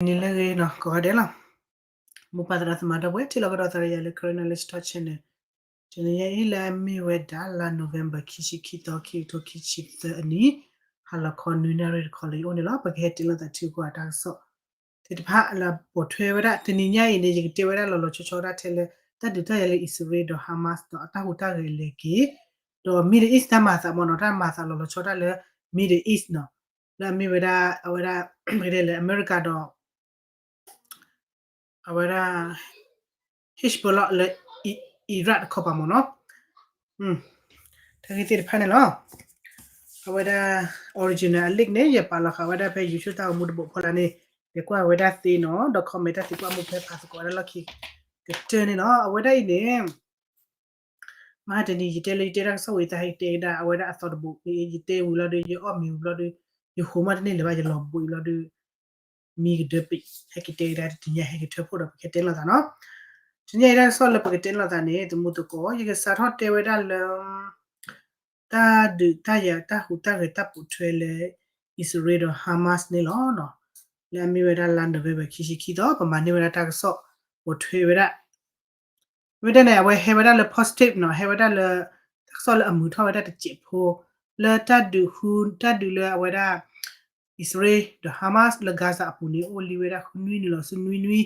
နံၤလၢအဂ့ၤနီၤ ကိးဂၤဒဲးလီၤ. မိၢ်ပၢ်သရၣ်သမါဒီပုၢ်ဝဲၢ် ထံၣ်လိာ်ကဒီးသးဒီးယၤလၢ Karen Knowledge Talk Channel တနံၤညါအံၤလၢအမ့ၢ်ဝဲဒၣ်လါ November ခံဆံခံသီ ခံကထိခံဆံသၢအနံၤ ဟါလီၤခီနွံနၣ်ရံၣ်တခီလၢယအိၣ်န့ၣ်လီၤ. ပကဟဲတဲလိာ်သးထံကီၢ်အတၢ်ကစီၣ်သ့ၣ်တဖၣ်လၢအပိာ်ထွဲဝဲဒၣ် တနံၤညါအံၤန့ၣ် ယကတဲဝဲဒၣ်လီၤလီၤဆီဆီဒၣ်ထဲလၢ တၢ်ဒုးတၢ်ယၤလၢအံၣ်စရ့လးဒီး Hamas ဒီးအတၢ်ဟူးတၢ်ဂဲၤလဲၤက့ၤ ဒီး Middle East တၢ်မၤသးမ့ၢ်နီၤ တၢ်မၤသးလီၤလီၤဆီဒၣ်လၢ Middle East နီၤ လၢအမ့ၢ်ဝဲဒၣ် အဝဲဒၣ် ပကတဲလၢအမဲရကၤဒီး အဝဲဒၣ် Hezbollah လၢ Iran တခီပၤမ့ၢ်နီၤ တၢ်ဂ့ၢ်သ့ၣ်တဖၣ်န့ၣ်လီၤ. အဝဲဒၣ် original အ link န့ၣ် ယပာ်လီၤဃာ်ဝဲဒၣ်ဖဲ YouTube တၢ်ဂီၤမူတဘိးဖီလာ်န့ၣ် လဲၤကွၢ်ဝဲဒၣ်သ့နီၤ ဒီး comment တၢ်သံကွၢ်မုၢ်ဖဲဖးသကိးဝဲဒၣ်လီၢ်ခံကတၢၢ်န့ၣ်လီၤ. အဝဲဒၣ်အံၤန့ၣ် မဟါတနံၤ ယတဲလၢယတဲတၢ်ကစီၣ်ဝံၤ ယသးဟဲကတဲကဒါ အဝဲဒၣ်အသီတဘိးန့ၣ် ယတဲဝံၤလီၤဒီး ယအီၣ်မ့ၤဝံၤဘျီဒီး ယဟိးမးတန့ၢ်လၢၤဘၣ် ယလီၤဘှံးဘျီဒီး မံကဒၢပံး ဟဲကတဲကဒါတနံၤညါ ဟဲကထၢဖှိၣ်ဒီး ပကတဲလိာ်သးနီၤ. တနံၤညါအံၤတၢ်ကစီၣ်လၢပကတဲလိာ်သးန့ၣ် သမူသကိး ယကစးထီၣ်တဲဝဲဒၣ်လၢ တၢ်ဒုးတၢ်ယၤတၢ်ဟူးတၢ်ဂဲၤတၢ်ပိာ်ထွဲလၢ အံၣ်စရ့လးဒီး Hamas န့ၣ်လီၤ. လၢအမ့ၢ်ဝဲဒၣ်လါ November ခံဆံခံသီ ပမၤန့ၢ်ဝဲဒၣ်တၢ်ကစီၣ်ပိာ်ထွဲဝဲဒၣ် မ့ၢ်တဲန့ၣ် အဝဲဟဲဝဲဒၣ်လၢ positive နီၤ ဟဲဝဲဒၣ်လၢ တၢ်ကစီၣ်လၢအမုာ်ထီၣ်ဝဲဒၣ်တစဲးဖိ လၢတၢ်ဒုးဟူ တၢ်ဒုးလၢအဝဲဒၣ် အံၣ်စရ့လးဒီး Hamas လၢ Gaza အပူၤန့ၣ် အိၣ်လံဝဲဒၣ်ဃုနွံနံၣ်လီၤ ဆူနွံနွံ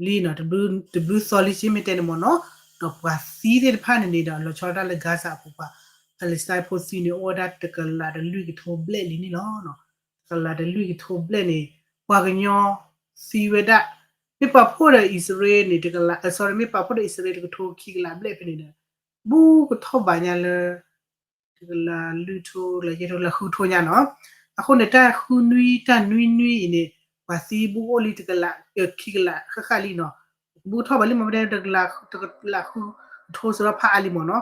လံနီၤ တဘျုးသီလံ စ့မ့ၢ်တဲန့ၣ်မ့ၢ်နီၤ ဒီးပှၤသံသ့ၣ်တဖၣ်န့ၣ်န့ၣ်ဒီး လီၤဆီဒၣ်တၢ်လၢ Gaza အပူၤ ပှၤ Palestine ဖိသံန့ၣ် အိၣ်ဝဲဒၣ်တကလးဒီးလွံၢ်ကထိဘျဲၣ်လံန့ၣ်လီၤ. တကလးဒီးလွံၢ်ကထိဘျဲၣ်န့ၣ် ပှၤကညီသံဝဲဒၣ် မ့ၢ်ပာ်ဖှိၣ်ဒီးအံၣ်စရ့လးန့ၣ် တကလး sorry မ့ၢ်ပာ်ဖှိၣ်ဒီးအံၣ်စရ့လးတကထိခံကလးဘျဲၣ်ဖဲန့ၣ်ဒီး ဘူးကထီၣ်ဘးညါလၢ တကလးလွံၢ်ကထိ ကလးယဲၢ်ကထိ ကလးဃုကထိညါနီၤ. အဃိန့ၣ် တၢ်ဃုနွံ တၢ်နွံနွံအံၤန့ၣ် ပှၤသံဘူးအိၣ်လံတကလး ခံကလးဃၣ်ဃၣ်လံနီၤ. ဘူးကထီၣ်ဘးလံမ့ၢ်ဝဲဒၣ် တကလးဃုကထိစရီဖးအါလံမ့ၢ်နီၤ.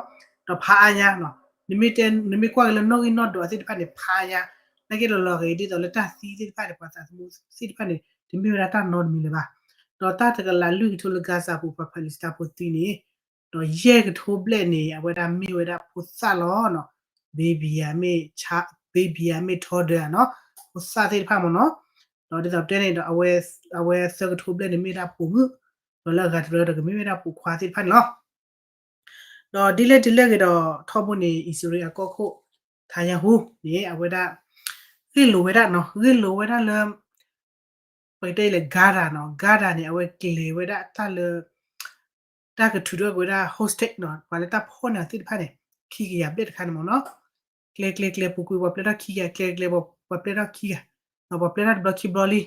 ဒီးဖးအါညါနီၤ နမ့ၢ်တဲ နမ့ၢ်ကွၢ်က့ၤလၢနီၣ်ဂံၢ်နီၣ်ဒွးသ့ၣ်တဖၣ်န့ၣ် ဖးအါညါ နာ်က့လီၤလီၤဂ့ၤ ဒ်သိးလၢတၢ်သံသ့ၣ်တဖၣ်န့ၣ် ပှၤသးသမူသ့ၣ်တဖၣ်န့ၣ် တမ့ၢ်ဝဲဒၣ်တၢ်နီတမံၤလၢၤဘၣ်. ဒီးတၢ်တကလးလွံၢ်ကထိလၢ Gaza ပူၤ ပှၤ Palestine ဖိသံန့ၣ် ဒီးယဲၢ်ကထိဘျဲၣ်န့ၣ် အဝဲဒၣ်မ့ၢ်ဝဲဒၣ်ဖိသၣ်လီၤနီၤ. baby ဧါ မ့ၢ် baby ဧါ မ့ၢ် toddler ဧါနီၤ ဖိသၣ်သ့ၣ်တဖၣ်မ့ၢ်နီၤ. ဒီးဒ်သိးပတဲန့ၣ်ဒီး အဝဲသၢကထိဘျဲၣ်န့ၣ်မ့ၢ်ဝဲဒၣ်ပိာ်မုၣ် ဒီးလၢအဂၤတရၢဒီးကမ့ၢ်ဝဲဒၣ်ပိာ်ခွါသ့ၣ်တဖၣ်န့ၣ်လီၤ. ဒီးဒ်လဲၣ်ဒ်လဲၣ်ဂ့ၤဒီး ထီဘိန့ၣ် အံၣ်စရ့လးအကီၢ်ခိၣ် Netanyahu န့ၣ် အဝဲဒၣ် ဂ့ၢ်လိာ်ဝဲဒၣ်နီၤ ဂ့ၢ်လိာ်ဝဲဒၣ်လၢ ပကတဲလၢ Gaza နီၤ Gaza န့ၣ် အဝဲကျဲၤဝဲဒၣ်တၢ်လၢ တၢ်ကထုးထီၣ်က့ၤဝဲဒၣ် hostage နီၤ ပှၤလၢတၢ်ဖီၣ်န့ၢ်အီၤသ့ၣ်တဖၣ်န့ၣ် ခံကယၤဘျဲၣ်တခါန့ၣ်မ့ၢ်နီၤ. ကျဲၤကျဲၤကျဲၤ ပူၤကွံာ်ပှၤပျဲထီၣ်ခံကယၤ ကျဲၤကျဲၤပှၤပျဲထီၣ်ခံကယၤ ပှၤပျဲထီၣ်တဘျီခံဘျီလံ.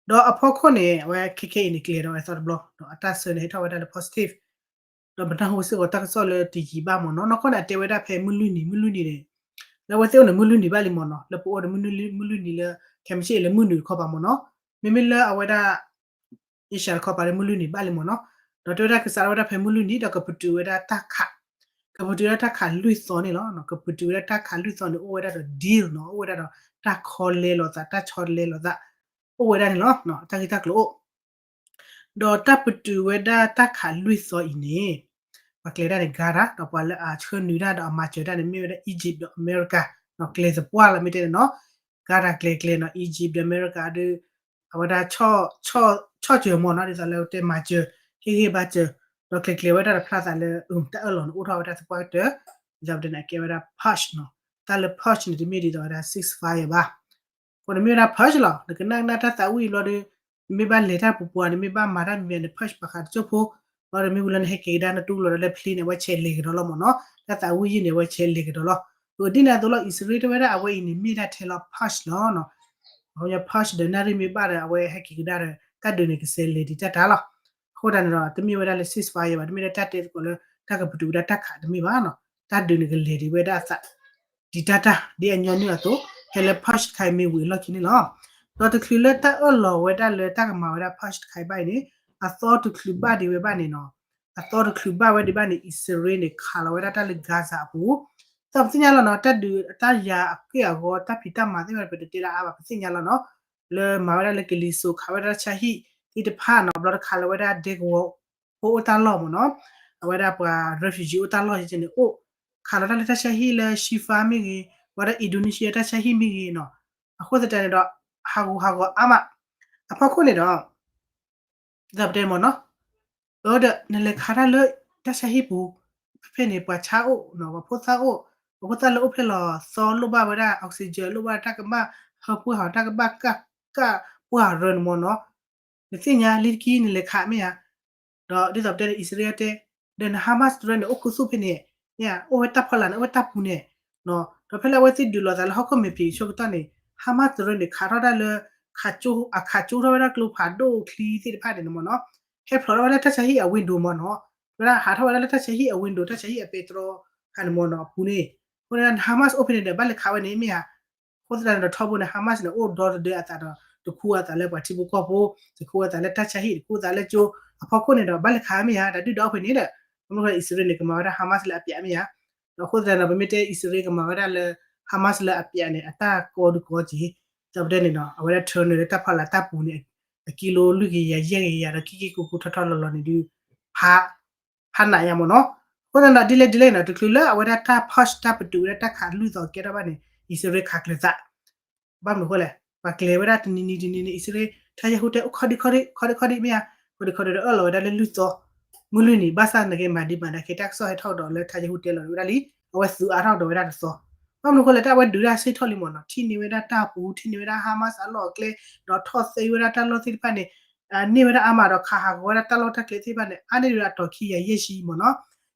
ဒီးအဖီခိၣ်န့ၣ် အဝဲခဲခဲအံၤန့ၣ် ကျဲၤဒီးဝဲသီတဘျီ ဒီးအတၢ်ဆၢန့ၣ် ဟဲထီၣ်ဝဲဒၣ်လၢ positive ဒီးပနၢ်ဟူစ့ၢ်ကီးတၢ်ကစီၣ်လၢတယံာ်ဘၣ်မ့ၢ်နီၤ. နီၢ်ကီၢ်န့ၣ် အတဲဝဲဒၣ်ဖဲမုၢ်လွံၢ်နံၤ မုၢ်လွံၢ်နံၤန့ၣ် လၢအဝဲသ့ၣ်အိၣ်န့ၣ် မုၢ်လွံၢ်နံၤဘၣ်လံမ့ၢ်နီၤ. လၢပအိၣ်ဒီးမုၢ်လွံၢ်နံၤလၢ ခဲမုၢ်ဆ့ၣ်အံၤလၢမုၢ်နုာ်တခီပၤမ့ၢ်နီၤ. မ့မ့ၢ်လၢအဝဲဒၣ် အ့ရှါတခီပၤဒီးမုၢ်လွံၢ်နံၤဘၣ်လံမ့ၢ်နီၤ. ဒီးတဲဝဲဒၣ်ကစးထီၣ်ဝဲဒၣ်ဖဲမုၢ်လွံၢ်နံၤ ဒီးကပတုာ်ဝဲဒၣ်တၢ်ခး ကပတုာ်ဝဲဒၣ်တၢ်ခးလွံၢ်သီန့ၣ်လီၤ. ကပတုာ်ဝဲဒၣ်တၢ်ခးလွံၢ်သီန့ၣ် အိၣ်ဝဲဒၣ်ဒီး deal နီၤ အိၣ်ဝဲဒၣ်ဒီးတၢ်ခီလဲလိာ်သး တၢ်ဆီလဲလိာ်သး အိၣ်ဝဲဒၣ်န့ၣ်လီၤ. တၢ်ဂ့ၢ်တၢ်ကျိၤအိၣ် ဒီးတၢ်ပတုာ်ဝဲဒၣ်တၢ်ခးလွံၢ်သီအံၤန့ၣ် ပှၤကျဲၤဒၣ်န့ၣ် Gaza ဒီးပှၤလၢအဆှၢနုာ်တၢ်ဒီးအမၤစၢၤတၢ်န့ၣ် မ့ၢ်ဝဲဒၣ် Egypt ဒီး America နီၤ ကျဲၤသပှၢ်လီၤ မ့ၢ်တဲန့ၣ်နီၤ. Gaza ကျဲၤကျဲၤနီၤ Egypt ဒီး America ဒီး အဝဲဒၣ် ဆီၣ်စၢၤမ့ၢ်နီၤ ဒ်သိးလၢတဲမၤစၢၤ ဟ့ၣ်ဂံၢ်ဘါစၢၤ ဒီးကျဲၤကျဲၤဝဲဒၣ်တဖျါသးလၢ တၢ်အၢၣ်လီၤန့ၣ် အိၣ်ထီၣ်ဝဲဒၣ်သပှၢ်ကတၢၢ် ဒ်သိးပတဲန့ၣ် အကဲဝဲဒၣ် pause နီၤ. တၢ်လၢ pause န့ၣ် တမ့ၢ်ဒ်သိးဝဲဒၣ် ceasefire ဘၣ် အဃိန့ၣ်မ့ၢ်ဝဲဒၣ် pause လီၤ. နကနၣ်ကနၣ်တၢ်သးဝံၣ်ဘျီဒီး နမ့ၢ်ဘၣ်လဲၤတၢ်ပူၤပူၤ နမ့ၢ်ဘၣ်မၤတၢ်မံၤမံၤ န pause ပာ်ဃာ်တစိၢ်ဖိ ဘျီဒီးမ့ၢ်ဝံၤလီၤ နဟဲက့ၤကဒါနတူၢ်လိာ်ဒီးလၢ plane န့ၣ် အဝဲဆဲးလဲၤကဒီးလီၤမ့ၢ်နီၤ. တၢ်သးဝံၣ်ယံၢ်န့ၣ် အဝဲဆဲးလဲၤကဒီးလီၤ. အဒ်န့ၣ်အသိးလီၤ အံၣ်စရ့လးတဲဝဲဒၣ် အဝဲအံၤန့ၣ် မ့ၢ်ဒၣ်ထဲလီၤ pause လီၤနီၤ. အဝဲ pause ဒီးနၣ်ရံၣ်မ့ၢ်ဘၣ်ဒီး အဝဲဟဲက့ၤကဒါဒီး တၢ်ဒုးန့ၣ် ကဆဲးလဲၤဒံးတၢ်တၢ်လီၤ. အဃိသတးန့ၣ်ဒီး တမ့ၢ်ဝဲဒၣ်လၢ ceasefire ဘၣ် တမ့ၢ်ဒၣ်တၢ်တဲသကိးလၢ တၢ်ကပတုာ်ဝဲဒၣ်တၢ်ခးတမ့ၢ်ဘၣ်နီၤ. တၢ်ဒုးန့ၣ်ကလဲၤဒံးဝဲဒၣ်အသး ဒံးတၢ်တၢ် ဒ်အညီနုၢ်အသိး ဖဲလၢ pause တခါအံၤမ့ၢ်ဝံၤအလီၢ်ခံန့ၣ်လီၤ. ဒီးတချုးလၢတၢ်အၢၣ်လီၤဝဲဒၣ်လၢတၢ်ကမၤဝဲဒၣ် pause တခါအံၤဘၣ်အံၤန့ၣ် အသီတချုးဘၣ်ဒံးဝဲဘၣ်န့ၣ်နီၤ အသီတချုးဘၣ်ဝဲဒံးဘၣ်န့ၣ် အံၣ်စရ့လးန့ၣ် ခးလီၤဝဲဒၣ်တၢ်လၢ Gaza အပူၤ သးပသ့ၣ်ညါလီၤနီၤ တၢ်ဒုးတၢ်ယၤအက့ၢ်အဂီၤ တၢ်ဖံးတၢ်မၤသ့ၣ်တဖၣ် ပတတဲလၢအါဘၣ် ပသ့ၣ်ညါလီၤနီၤ လၢမၤဝဲဒၣ်လၢကလံၤစိး ခးဝဲဒၣ်တၢ်ဆါဟံၣ်သ့ၣ်တဖၣ်နီၤ ဘျီတခးလီၤဝဲဒၣ်ဒဲကဝီၤဖိအိၣ်တၢ်လီၢ်မ့ၢ်နီၤ အဝဲဒၣ်ပှၤ refugee အိၣ်တၢ်လီၢ်ယဲန့ၣ်အိၣ် ခးလီၤတၢ်လၢတၢ်ဆါဟံၣ်လၢ Shifa မ့ၢ်ဂ့ၤ ဝဲဒၣ် Indonesia တၢ်ဆါဟံၣ်မ့ၢ်ဂ့ၤနီၤ အဃိသတးန့ၣ်ဒီး ဟးဂူာ်ဟးဂီၤအါမး အဖီခိၣ်န့ၣ်ဒီး ဒ်သိးပတဲမ့ၢ်နီၤ, အဒီးနလဲၤခးတၢ်လၢတၢ်ဆါဟံၣ်ပူၤ, ဖဲဖဲန့ၣ် ပှၤဆါအိၣ်, ပှၤဖိသၣ်အိၣ်, ပှၤဖိသၣ်လၢအိၣ်ဖျဲၣ်လီၤသီလိၣ်ဘၣ်ဝဲဒၣ် oxygen လိၣ်ဘၣ်တၢ်ကဘၣ်ဟၢဖှိၣ်ဟး တၢ်ကဘၣ်ကၣ်ကၣ်ပှၢ်ရၢန့ၣ်မ့ၢ်နီၤ, နသ့ၣ်ညါလံတကံ နလဲၤခးမ့ၢ်ဧါ. ဒီးဒ်သိးပတဲန့ၣ် အံၣ်စရ့လးတဲ, ဒီးန Hamas တရၢန့ၣ် အိၣ်ခူသူၣ်ဖဲန့ၣ်, မ့ၢ်ဧါ, အိၣ်ဝဲတၢ်ဖီလာ်န့ၣ် အိၣ်ဝဲတၢ်ပူၤန့ၣ်, ဒီးဖဲလၢအဝဲသ့ၣ်ဒုးလိာ်သးလၢဟီၣ်ခိၣ်မဲာ်ဖံးဆၢကတီၢ်န့ၣ် Hamas တရၢန့ၣ် ခးထီၣ်တၢ်လၢ အခးကၠိထီၣ်ဝဲဒၣ်ကျိဖးဒိၣ်ချံသ့ၣ်တဖၣ်န့ၣ်မ့ၢ်နီၤ, ဟဲဖျိးထီၣ်ဝဲဒၣ်တၢ်ဆါဟံၣ်အ window မ့ၢ်နီၤ, ဝဲဒၣ်ဟးထီၣ်ဝဲဒၣ်လၢတၢ်ဆါဟံၣ်အ window တၢ်ဆါဟံၣ်အပဲတြီခါန့ၣ်မ့ၢ်နီၤ အပူၤန့ၣ်, အဃိန့ၣ် Hamas အိၣ်ဖဲန့ၣ်ဒီး ဘၣ်လဲၤခးဝဲန့ၣ်မ့ၢ်ဧါ. အဃိသတးန့ၣ်ဒီးထီဘိန့ၣ် Hamas န့ၣ် အိၣ်ဒီသဒၢအသးဒီး တခူအသးလၢပှၤထံဖိကီၢ်ဖိ, တခူအသးလၢတၢ်ဆါဟံၣ်, တခူအသးလၢကၠိ, အဖီခိၣ်န့ၣ်ဒီး ဘၣ်လဲၤခးမ့ၢ်ဧါ, တၢ်ဒုၣ်ဒါအိၣ်ဖဲန့ၣ်ဒီး, မ့ၢ်အံၣ်စရ့လးန့ၣ် ကမၤဝဲဒၣ် Hamas လၢအပျးမ့ၢ်ဧါ. ဒီးအဃိသတးန့ၣ်ဒီး ပမ့ၢ်တဲအံၣ်စရ့လးကမၤဝဲဒၣ်လၢ Hamas လၢအပျးန့ၣ် အတၢ်ကီဒုးကီက့ၤ, ဒီးပတဲန့ၣ်နီၤ အဝဲဒၣ် tunnel လၢတၢ်ဖီလာ်တၢ်ပူၤန့ၣ် အကံလိလွံၢ်ကယၤယဲၢ်ကယၤဒီး ကံကံကူကူထီထီလီၤလီၤန့ၣ်ဒုး ဖး ဖးနးယါမ့ၢ်နီၤ. အဃိသတးဒီး ဒ်လဲၣ်ဒ်လဲၣ်နီၤ တချုးလၢအဝဲဒၣ်တၢ် push တၢ်ပတုာ်ဝဲဒၣ်တၢ်ခးလွံၢ်သီကဲထီၣ်ဘၣ်န့ၣ် အံၣ်စရ့လးခးကျၢၤသး ဘၣ်မနုၤအဃိလဲၣ်, ပှၤကျဲၤဝဲဒၣ်တနံၤနံၤတနံၤနံၤ အံၣ်စရ့လး ထါယဲၢ်ဟူတဲအိၣ်ခီဒံခီဒံခီဒံခီဒံမ့ၢ်ဧါ, ခီဒံခီဒံဒီးအၢၣ်လီၤဝဲဒၣ်လၢလွံၢ်သီ, မုၢ်လွံၢ်နံၤ ဘၣ်ဆၣ်သနာ်က့ မၤဒံးမၤဒါက့ၤ တၢ်ကစီၣ်ဟဲထီၣ်ကဒီးလၢထါယဲၢ်ဟူတဲလီၤဝဲဒၣ်လံ, အဝဲသုးအါထီၣ်ကဒီးဝဲဒၣ်တသီ, ဘၣ်မနုၤအဃိလဲၣ် တၢ်အဝဲဒုးတၢ်ဆံၣ်ထီၣ်လံမ့ၢ်နီၤ, ထံၣ်န့ၢ်ဝဲဒၣ်တၢ်ပူၤ ထံၣ်န့ၢ်ဝဲဒၣ် Hamas အလီၢ်အကျဲ, ဒီးထီၣ်သဲဝဲဒၣ်တၢ်လီၢ်သ့ၣ်တဖၣ်န့ၣ်, န့ၢ်ဝဲဒၣ်အါမးဒီးခးဟးဂီၤဝဲဒၣ်တၢ်လီၢ်တၢ်ကျဲသ့ၣ်တဖၣ်န့ၣ် အါန့ၢ်ဝဲဒၣ်အတီၤခံကယၤယဲၢ်ဆံမ့ၢ်နီၤ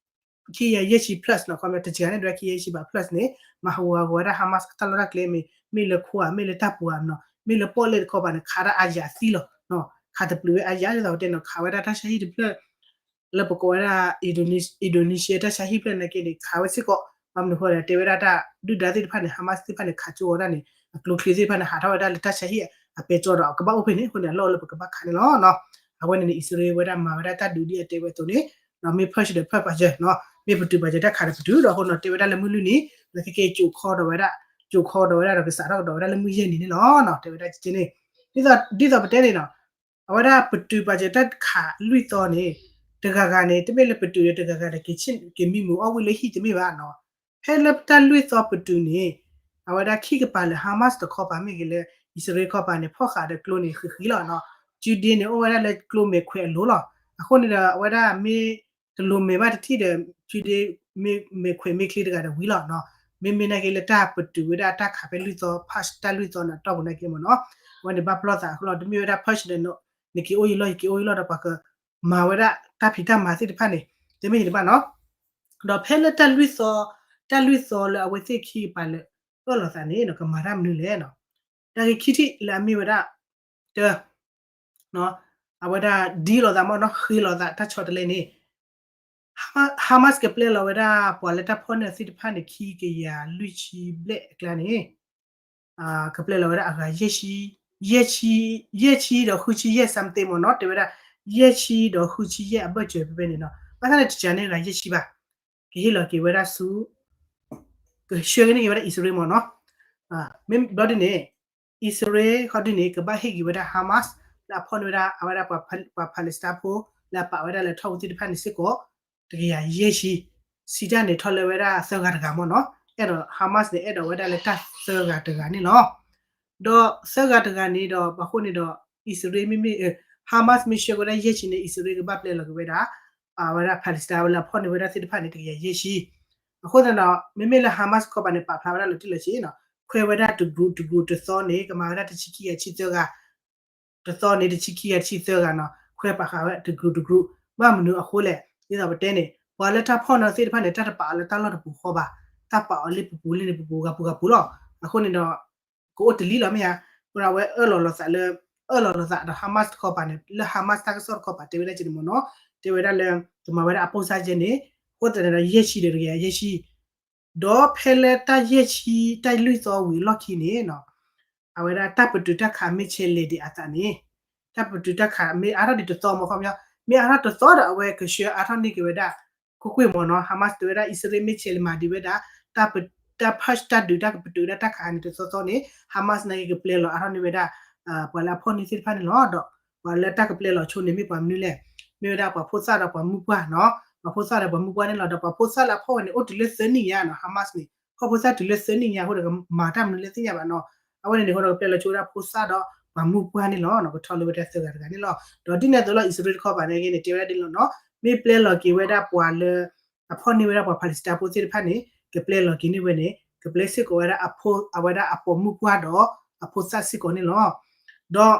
ခံကယၤယဲၢ်ဆံ plus နီၤ, ခီမ့ၢ်တစှၤန့ၣ်ဒၣ်ခံကယၤယဲၢ်ဆံဘၣ် plus န့ၣ် မၤဟးဂီၤဝဲဒၣ် Hamas အတၢ်လီၢ်တၢ်ကျဲမ့ၢ်, မ့ၢ်လၢခိဧါ မ့ၢ်လၢတၢ်ပူၤဧါနီၤ, မ့ၢ်လၢပီၣ်လဲၣ်တခီပၤန့ၣ် ခးဒၣ်အါယၤသံလီၤ, ခးတပျုာ်ဝဲအါယၤ ဒ်သိးပတဲနီၤ ခးဝဲဒၣ်တၢ်ဆါဟံၣ်တဖျၢၣ် လၢပကိးဝဲဒၣ် Indonesia တၢ်ဆါဟံၣ်ဖျၢၣ်နာ်က့န့ၣ် ခးဝဲစ့ၢ်ကီး, ဘၣ်မနုၤအဃိလဲၣ် တဲဝဲဒၣ်တၢ်ဒုၣ်ဒါသ့ၣ်တဖၣ်န့ၣ် Hamas သ့ၣ်တဖၣ်န့ၣ် ခးကၠိဝဲဒၣ်န့ၣ် အကျိချံသ့ၣ်တဖၣ်န့ၣ် ဟးထီၣ်ဝဲဒၣ်လၢတၢ်ဆါဟံၣ်အပဲတြီဒီး အကဘၣ်အိၣ်ဖဲန့ၣ် အဃိန့ၣ် အလီၢ်အိၣ်လၢပကဘၣ်ခးန့ၣ်လီၤ. အဝဲန့ၣ်န့ၣ် အံၣ်စရ့လးဝဲဒၣ်မၤဝဲဒၣ်တၢ်ဒုးဒ်အတဲဝဲအသိးန့ၣ်, မ့ၢ် push ဒီး push ပာ်စၢၤ, မ့ၢ်ပတုာ်ပာ်စၢၤတၢ်ခးဒီးပတုာ်ဒီး အဃိန့ၣ် တဲဝဲဒၣ်လၢမုၢ်လွံၢ်နံၤ လၢခဲက့ၤကၠိခီဒီးဝဲဒၣ်, ကၠိခီဒီးဝဲဒၣ်ဒီးကစးထီၣ်ကဒီးဝဲဒၣ်လၢမုၢ်ယဲၢ်နံၤန့ၣ်လီၤ. တဲဝဲဒၣ်က့န့ၣ်, ဒ်သိးပတဲန့ၣ်နီၤ အဝဲဒၣ်ပတုာ်ပာ်စၢၤတၢ်ခးလွံၢ်သီန့ၣ်, တဂၤဂၤန့ၣ် တမ့ၢ်လၢပတုာ်ဒီးတဂၤဂၤဒီး က့ၤမံမုာ်အီၣ်ဝံၣ်လၢဟံၣ်တမ့ၢ်ဘၣ်နီၤ. ဖဲလၢတၢ်လွံၢ်သီပတုာ်န့ၣ်, အဝဲဒၣ်ခံကပၤလၢာ် Hamas တခီပၤမ့ၢ်ဂ့ၤလၢ အံၣ်စရ့လးခီပၤန့ၣ် ဖီၣ်ဃာ်ဒီးကျိန့ၣ်ဃံးဃံးလီၤနီၤ. Judea န့ၣ် အိၣ်ဝဲဒၣ်လၢကျိမဲာ်ခွဲးအလိၤလီၤ. အဃိန့ၣ်ဒီး အဝဲဒၣ်မ့ၢ်တလိၤမဲာ်ဘၣ်တထံၣ်ဒီး Judea မ့ၢ်မဲာ်ခွဲးမ့ၢ်ချ့တဂၤဒီးဝံၤလီၤနီၤ. မ့မ့ၢ်နာ်က့လၢတၢ်ပတုာ်ဝဲဒၣ်တၢ်ခးဖဲလွံၢ်သီ push တၢ်လွံၢ်သီန့ၣ် အတီၢ်ပူၤနာ်က့မ့ၢ်နီၤ, အဝဲန့ၣ်ဘၣ်ပလီၢ်သးအဃိလီၤ. တမ့ၢ်ဝဲဒၣ် push ဒီး နက့ၤအိၣ်ယလီၢ် ယက့ၤအိၣ်ယလီၢ်ဒီး ပှၤကမၤဝဲဒၣ်တၢ်ဖံးတၢ်မၤသ့ၣ်တဖၣ်န့ၣ် တမ့ၢ်ယတဘၣ်နီၤ. ဒီးဖဲလၢတၢ်လွံၢ်သီ, တၢ်လွံၢ်သီလၢအဝဲသ့ၣ်ခံကပၤလၢာ် အၢၣ်လီၤသးန့ၣ်နီၤ ကမၤတၢ်မနုၤလဲၣ်နီၤ. တၢ်ဂ့ၢ်ခံထံၣ်လၢအမ့ၢ်ဝဲဒၣ် တၢ် အဝဲဒၣ်ဒ်လိာ်သးမ့ၢ်နီၤ ဃ့လိာ်သးတၢ်ဆီတလဲန့ၣ် Hamas ကပျဲလီၤဝဲဒၣ်ပှၤလၢတၢ်ဖီၣ်န့ၢ်အီၤသ့ၣ်တဖၣ်န့ၣ် ခံကယၤလွံၢ်ဆံဘျဲၣ်အကျါန့ၣ် ကပျဲလီၤဝဲဒၣ်အဂၤ ယဲၢ်ဆံ, ယဲၢ်ဆံဒီးဃုဆံယဲၢ် something မ့ၢ်နီၤ, တဲဝဲဒၣ် ယဲၢ်ဆံဒီးဃုဆံယဲၢ်အဘၢၣ်စၢၤဖဲဖဲန့ၣ်နီၤ. ဘၣ်ဆၣ်န့ၣ် တစှၤန့ၢ်ဂၤယဲၢ်ဆံဘၣ်, ကဟ့ၣ်လီၤက့ၤဝဲဒၣ်ဆူ ကဆှၢက့ၤန့ၢ်က့ၤဝဲဒၣ်အံၣ်စရ့လးမ့ၢ်နီၤ. မ့ၢ်ဘျီဒ်န့ၣ် အံၣ်စရ့လးခီဒ်န့ၣ် ကဘၣ်ဟ့ၣ်က့ၤဝဲဒၣ် Hamas လၢအဖီၣ်န့ၢ်ဝဲဒၣ် အဝဲဒၣ်ပှၤ Palestine ဖိ လၢအပာ်ဝဲဒၣ်လၢထီၣ်ပူၤသ့ၣ်တဖၣ်န့ၣ်စ့ၢ်ကီး တကယၤယဲၢ်ဆံ, စံးတၢ်န့ၣ်ထီၣ်လၢဝဲဒၣ်သၢဂၤတဂၤမ့ၢ်နီၤ. အဲၣ်ဒိး Hamas န့ၣ် အဲၣ်ဒိးဝဲဒၣ်လၢတၢ်သၢဂၤတဂၤန့ၣ်လီၤ. ဒီးသၢဂၤတဂၤန့ၣ်ဒီး ပှၤဃိန့ၣ်ဒီး အံၣ်စရ့လးမ့မ့ၢ် Hamas မ့ၢ်ဆှၢက့ၤဝဲဒၣ်ယဲၢ်ဆံန့ၣ် အံၣ်စရ့လးကဘၣ်ပျဲလီၤက့ၤဝဲဒၣ် အဝဲဒၣ် Palestine ဝဲလၢအဖီၣ်န့ၢ်ဝဲဒၣ်သ့ၣ်တဖၣ်န့ၣ် တကယၤယဲၢ်ဆံ. အဃိသတးဒီး မ့မ့ၢ်လၢ Hamas ခီပၤန့ၣ် ပာ်ဖျါဝဲဒၣ်လီၤတံၢ်လီၤဆဲးနီၤ, ခွဲးဝဲဒၣ်တ group တ group တသီန့ၣ် ကမၤဝဲဒၣ်တဆံခံဂၤဆံသၢဂၤ တသီန့ၣ် တဆံခံဂၤတဆံသၢဂၤနီၤ, ခွဲးပာ်ဃာ်ဝဲတ group တ group. ဘၣ်မနုၤအဃိလဲၣ် ဒ်သိးပတဲန့ၣ် ပှၤလၢတၢ်ဖီၣ်န့ၢ်သ့ၣ်တဖၣ်န့ၣ် တၢ်တပာ်အီၤလၢတၢ်လီၢ်တပူၤဃီဘၣ်, တၢ်ပာ်အီၤလၢပပူၤလၢန့ၣ် ပပူၤဂၤပူၤဂၤပူၤလီၤ. အဃိန့ၣ်ဒီး ကအိၣ်တလံလီၤမ့ၢ်ဧါ. အဃိဒီးအဝဲအၢၣ်လီၤလိာ်သးလၢ အၢၣ်လီၤလိာ်သးဒီး Hamas တခီပၤန့ၣ် လၢ Hamas တၢ်ကစီၣ်တခီပၤတဲဝဲဒၣ်က့န့ၣ်မ့ၢ်နီၤ, တဲဝဲဒၣ်လၢ ကမၤဝဲဒၣ်အပိၢ်စၢ်ကဲန့ၣ် အဃိသတးန့ၣ်ဒီး ယဲၢ်ဆံဒီးတကယၤယဲၢ်ဆံ ဒီးဖဲလၢတၢ်ယဲၢ်ဆံ တၢ်လွံၢ်သီဝံၤအလီၢ်ခံန့ၣ်နီၤ, အဝဲဒၣ်တၢ်ပတုာ်တၢ်ခးမ့ၢ်ဆဲးလဲၤဒံးအသးန့ၣ်, တၢ်ပတုာ်တၢ်ခးမ့ၢ်အါထီၣ်ဒံးတသီမ့ၢ်ခီပညီ, မ့ၢ်အါထီၣ်တသီဒီးအဝဲကဆှၢအါထီၣ်န့ၢ်က့ၤဝဲဒၣ် ကွ့ၢ်ကွ့ၢ်မ့ၢ်နီၤ, Hamas တဲဝဲဒၣ် အံၣ်စရ့လးမ့ၢ်ဆဲးလဲၤမၤဒံးဝဲဒၣ် တၢ် တၢ် push တၢ်ဒုးတၢ်ကပတုာ်ဝဲဒၣ်တၢ်ခးန့ၣ်တသီသီန့ၣ် Hamas နာ်က့ကပျဲလီၤအါထီၣ်န့ၢ်ဝဲဒၣ် ပှၤလၢအဖီၣ်န့ၢ်သ့ၣ်တဖၣ်န့ၣ်လီၤ. ဒီးပှၤလၢတၢ်ကပျဲလီၤဆိန့ၣ်မ့ၢ်ပှၤမနုၤလဲၣ်, မ့ၢ်ဝဲဒၣ်ပှၤဖိသၣ်ဒီးပှၤမုၣ်ပှၢ်နီၤ, ပှၤဖိသၣ်ဒီးပှၤမုၣ်ပှၢ်န့ၣ်လီၤ. ဒီးပှၤဖိသၣ်လၢအဖီၣ်ဝဲန့ၣ် အိၣ်တုၤလၢသၢနံၣ်ညါနီၤ, Hamas န့ၣ် ဖီၣ်ဖိသၣ်တုၤလၢသၢနံၣ်ညါအဃိဒီး ကမၤတၢ်မနုၤလဲၣ်သ့ၣ်ညါဘၣ်နီၤ. အဝဲန့ၣ်န့ၣ်အဃိဒီးကပျဲလီၤဆိဝဲဒၣ်ဖိသၣ်ဒီး ပှၤမုၢ်ပှၢ်န့ၣ်လီၤ. ကထီၣ်လၢဝဲတၢ်သၢဂၤတဂၤန့ၣ်လီၤ. ဒီးဒ်န့ၣ်အသိးလီၤ အံၣ်စရ့လးတခီပၤန့ၣ်က့န့ၣ် တဲဝဲဒၣ်ဒ်လီၤနီၤ, မ့ၢ်ပျဲလီၤက့ၤဝဲဒၣ်ပှၤလၢ အဖီၣ်န့ၢ်ဝဲဒၣ်ပှၤ Palestine ဖိသ့ၣ်တဖၣ်န့ၣ် ကပျဲလီၤက့ၤန့ၢ်ဝဲန့ၣ် ကပျဲစ့ၢ်ကီးဝဲဒၣ်အဖိ အဝဲဒၣ်အပိာ်မုၣ်ပှၢ်ဒီး အဖိသၣ်စ့ၢ်ကီးန့ၣ်လီၤ. ဒီး